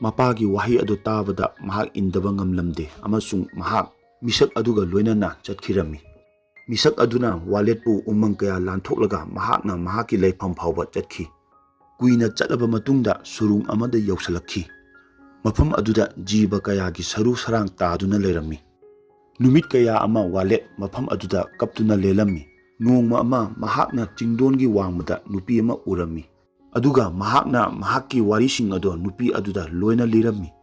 ꯃꯄꯥꯒꯤ ꯋꯥꯍꯩ ꯑꯗꯨ ꯇꯥꯕꯗ ꯃꯍꯥꯛ ꯏꯟꯗꯕ ꯉꯝꯂꯝꯗꯦ ꯑꯃꯁꯨꯡ ꯃꯍꯥꯛ ꯃꯤꯁꯛ ꯑꯗꯨꯒ ꯂꯣꯏꯅꯅ ꯆꯠꯈꯤꯔꯝꯃꯤ꯫" ꯃꯤꯁꯛ ꯑꯗꯨꯅ ꯋꯥꯂꯦꯠꯄꯨ ꯎꯃꯪ ꯀꯌꯥ ꯂꯥꯟꯊꯣꯛꯂꯒ ꯃꯍꯥꯛꯅ ꯃꯍꯥꯛꯀꯤ ꯂꯩꯐꯝ ꯐꯥꯎꯕ ꯆꯠꯈꯤ꯫ ꯀꯨꯏꯅ ꯆꯠꯂꯕ ꯃꯇꯨꯡꯗ ꯁꯨꯔꯨꯡ ꯑꯃꯗ ꯌꯧꯁꯤꯜꯂꯛꯈꯤ꯫ ꯃꯐꯝ ꯑꯗꯨꯗ ꯖꯤꯕ ꯀꯌꯥꯒꯤ ꯁꯔꯨ ꯁꯔꯥꯡ ꯇꯥꯗꯨꯅ ꯂꯩꯔꯝꯃꯤ꯫ ꯅꯨꯃꯤꯠ ꯀꯌꯥ ꯑꯃ ꯋꯥꯂꯦꯠ ꯃꯐꯝ ꯑꯗꯨꯗ ꯀꯞꯇꯨꯅ ꯂꯦꯜꯂꯝꯃꯤ꯫ ꯅꯣꯡꯃ ꯑꯃ ꯃꯍꯥꯛꯅ ꯆꯤꯡꯗꯣꯟꯒꯤ ꯋꯥꯡꯃꯗ ꯅꯨꯄꯤ ꯑꯃ ꯎꯔꯝꯃꯤ꯫ ꯑꯗꯨꯒ ꯃꯍꯥꯛꯅ ꯃꯍꯥꯛꯀꯤ ꯋꯥꯔꯤꯁꯤꯡ ꯑꯗꯨ ꯅꯨꯄꯤ ꯑꯗꯨꯗ ꯂꯣꯏꯅ ꯂꯤꯔꯝꯃꯤ꯫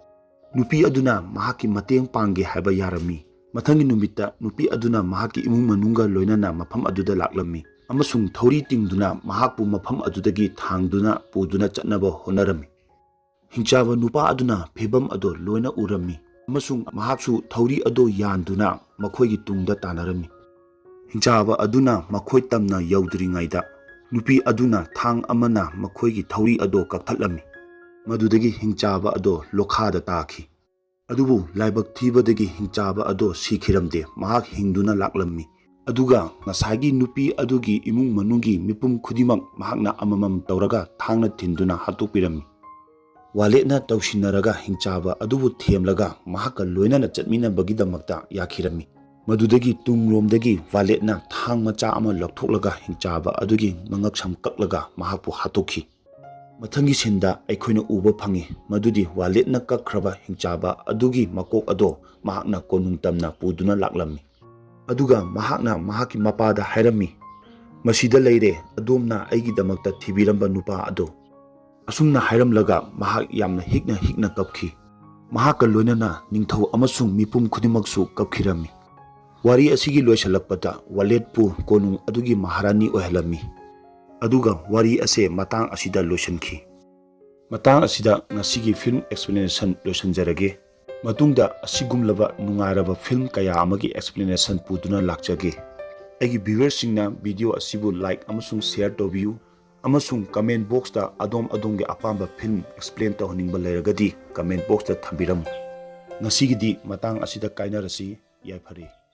ꯅꯨꯄꯤ ꯑꯗꯨꯅ ꯃꯍꯥꯛꯀꯤ ꯃꯇꯦꯡ ꯄꯥꯡꯒꯦ ꯍꯥꯏꯕ ꯌꯥꯔꯝꯃꯤ꯫ ꯃꯊꯪꯒꯤ ꯅꯨꯃꯤꯠꯇ ꯅꯨꯄꯤ ꯑꯗꯨꯅ ꯃꯍꯥꯛꯀꯤ ꯏꯃꯨꯡ ꯃꯅꯨꯡꯒ ꯂꯣꯏꯅꯅ ꯃꯐꯝ ꯑꯗꯨꯗ ꯂꯥꯛꯂꯝꯃꯤ꯫ ꯑꯃꯁꯨꯡ ꯊꯧꯔꯤ ꯇꯤꯡꯗꯨꯅ ꯃꯍꯥꯛꯄꯨ ꯃꯐꯝ ꯑꯗꯨꯗꯒꯤ ꯊꯥꯡꯗꯨꯅ ꯄꯨꯗꯨꯅ ꯆꯠꯅꯕ ꯍꯣꯠꯅꯔꯝꯃꯤ꯫ ꯍꯤꯡꯆꯥꯕ ꯅꯨꯄꯥ ꯑꯗꯨꯅ ꯐꯤꯚꯝ ꯑꯗꯨ ꯂꯣꯏꯅ ꯎꯔꯝꯃꯤ ꯑꯃꯁꯨꯡ ꯃꯍꯥꯛꯁꯨ ꯊꯧꯔꯤ ꯑꯗꯨ ꯌꯥꯟꯗꯨꯅ ꯃꯈꯣꯏꯒꯤ ꯇꯨꯡꯗ ꯇꯥꯟꯅꯔꯝꯃꯤ꯫ ꯍꯤꯡꯆꯥꯕ ꯑꯗꯨꯅ ꯃꯈꯣꯏ ꯇꯝꯅ ꯌꯧꯗ꯭ꯔꯤꯉꯩꯗ ꯅꯨꯄꯤ ꯑꯗꯨꯅ ꯊꯥꯡ ꯑꯃꯅ ꯃꯈꯣꯏꯒꯤ ꯊꯧꯔꯤ ꯑꯗꯨ ꯀꯛꯊꯠꯂꯝꯃꯤ꯫ ꯃꯗꯨꯗꯒꯤ ꯍꯤꯡꯆꯥꯕ ꯑꯗꯨ ꯂꯣꯈꯥꯗ ꯇꯥꯈꯤ꯫ ꯑꯗꯨꯕꯨ ꯂꯥꯏꯕꯛ ꯊꯤꯕꯗꯒꯤ ꯍꯤꯡꯆꯥꯕ ꯑꯗꯨ ꯁꯤꯈꯤꯔꯝꯗꯦ, ꯃꯍꯥꯛ ꯍꯤꯡꯗꯨꯅ ꯂꯥꯛꯂꯝꯃꯤ꯫ ꯑꯗꯨꯒ ꯉꯁꯥꯏꯒꯤ ꯅꯨꯄꯤ ꯑꯗꯨꯒꯤ ꯏꯃꯨꯡ ꯃꯅꯨꯡꯒꯤ ꯃꯤꯄꯨꯝ ꯈꯨꯗꯤꯡꯃꯛ ꯃꯍꯥꯛꯅ ꯑꯃꯃꯝ ꯇꯧꯔꯒ ꯊꯥꯡꯅ ꯊꯤꯟꯗꯨꯅ ꯍꯥꯠꯇꯣꯛꯄꯤꯔꯝꯃꯤ꯫ ꯋꯥꯂꯦꯠꯅ ꯇꯧꯁꯤꯟꯅꯔꯒ ꯍꯤꯡꯆꯥꯕ ꯑꯗꯨꯕꯨ ꯊꯦꯝꯂꯒ ꯃꯍꯥꯛꯀ ꯂꯣꯏꯅꯅ ꯆꯠꯃꯤꯟꯅꯕꯒꯤꯗꯃꯛꯇ ꯌꯥꯈꯤꯔꯝꯃꯤ꯫ ꯃꯗꯨꯗꯒꯤ ꯇꯨꯡꯂꯣꯝꯗꯒꯤ ꯋꯥꯂꯦꯠꯅ ꯊꯥꯡ ꯃꯆꯥ ꯑꯃ ꯂꯧꯊꯣꯛꯂꯒ ꯍꯤꯡꯆꯥꯕ ꯑꯗꯨꯒꯤ ꯃꯉꯛꯁꯝ ꯀꯛꯂꯒ ꯃꯍꯥꯛꯄꯨ ꯍꯥꯠꯇꯣꯛꯈꯤ꯫ ꯃꯊꯪꯒꯤ ꯁꯤꯟꯗ ꯑꯩꯈꯣꯏꯅ ꯎꯕ ꯐꯪꯏ ꯃꯗꯨꯗꯤ ꯋꯥꯂꯦꯠꯅ ꯀꯛꯈ꯭ꯔꯕ ꯍꯤꯡꯆꯥꯕ ꯑꯗꯨꯒꯤ ꯃꯀꯣꯛ ꯑꯗꯣ ꯃꯍꯥꯛꯅ ꯀꯣꯅꯨꯡ ꯇꯝꯅ ꯄꯨꯗꯨꯅ ꯂꯥꯛꯂꯝꯃꯤ꯫ ꯑꯗꯨꯒ ꯃꯍꯥꯛꯅ ꯃꯍꯥꯛꯀꯤ ꯃꯄꯥꯗ ꯍꯥꯏꯔꯝꯃꯤ, "ꯃꯁꯤꯗ ꯂꯩꯔꯦ, ꯑꯗꯣꯝꯅ ꯑꯩꯒꯤꯗꯃꯛꯇ ꯊꯤꯕꯤꯔꯝꯕ ꯅꯨꯄꯥ ꯑꯗꯣ"꯫ ꯑꯁꯨꯝꯅ ꯍꯥꯏꯔꯝꯂꯒ ꯃꯍꯥꯛ ꯌꯥꯝꯅ ꯍꯤꯛꯅ ꯍꯤꯛꯅ ꯀꯞꯈꯤ꯫ ꯃꯍꯥꯛꯀ ꯂꯣꯏꯅꯅ ꯅꯤꯡꯊꯧ ꯑꯃꯁꯨꯡ ꯃꯤꯄꯨꯝ ꯈꯨꯗꯤꯡꯃꯛꯁꯨ ꯀꯞꯈꯤꯔꯝꯃꯤ꯫ ꯋꯥꯔꯤ ꯑꯁꯤꯒꯤ ꯂꯣꯏꯁꯤꯜꯂꯛꯄꯗ ꯋꯥꯂꯦꯠꯄꯨ ꯀꯣꯅꯨꯡ ꯑꯗꯨꯒꯤ ꯃꯍꯥꯔꯥꯅꯤ ꯑꯣꯏꯍꯜꯂꯝꯃꯤ꯫ ꯑꯗꯨꯒ ꯋꯥꯔꯤ ꯑꯁꯦ ꯃꯇꯥꯡ ꯑꯁꯤꯗ ꯂꯣꯏꯁꯤꯟꯈꯤ꯫ ꯃꯇꯥꯡ ꯑꯁꯤꯗ ꯉꯁꯤꯒꯤ film explanation ꯂꯣꯏꯁꯤꯟꯖꯔꯒꯦ꯫ ꯃꯇꯨꯡꯗ ꯑꯁꯤꯒꯨꯝꯂꯕ ꯅꯨꯡꯉꯥꯏꯔꯕ film ꯀꯌꯥ ꯑꯃꯒꯤ explanation ꯄꯨꯗꯨꯅ ꯂꯥꯛꯆꯒꯦ꯫ ꯑꯩꯒꯤ viewerꯁꯤꯡꯅ video ꯑꯁꯤꯕꯨ like ꯑꯃꯁꯨꯡ share ꯇꯧꯕꯤꯌꯨ, ꯑꯃꯁꯨꯡ comment boxꯇ ꯑꯗꯣꯝ ꯑꯗꯣꯝꯒꯤ ꯑꯄꯥꯝꯕ film explain ꯇꯧꯍꯟꯅꯤꯡꯕ ꯂꯩꯔꯒꯗꯤ comment boxꯇ ꯊꯝꯕꯤꯔꯝꯃꯨ꯫ ꯉꯁꯤꯒꯤꯗꯤ ꯃꯇꯥꯡ ꯑꯁꯤꯗ ꯀꯥꯏꯅꯔꯁꯤ꯫ ꯌꯥꯏꯐꯔꯦ꯫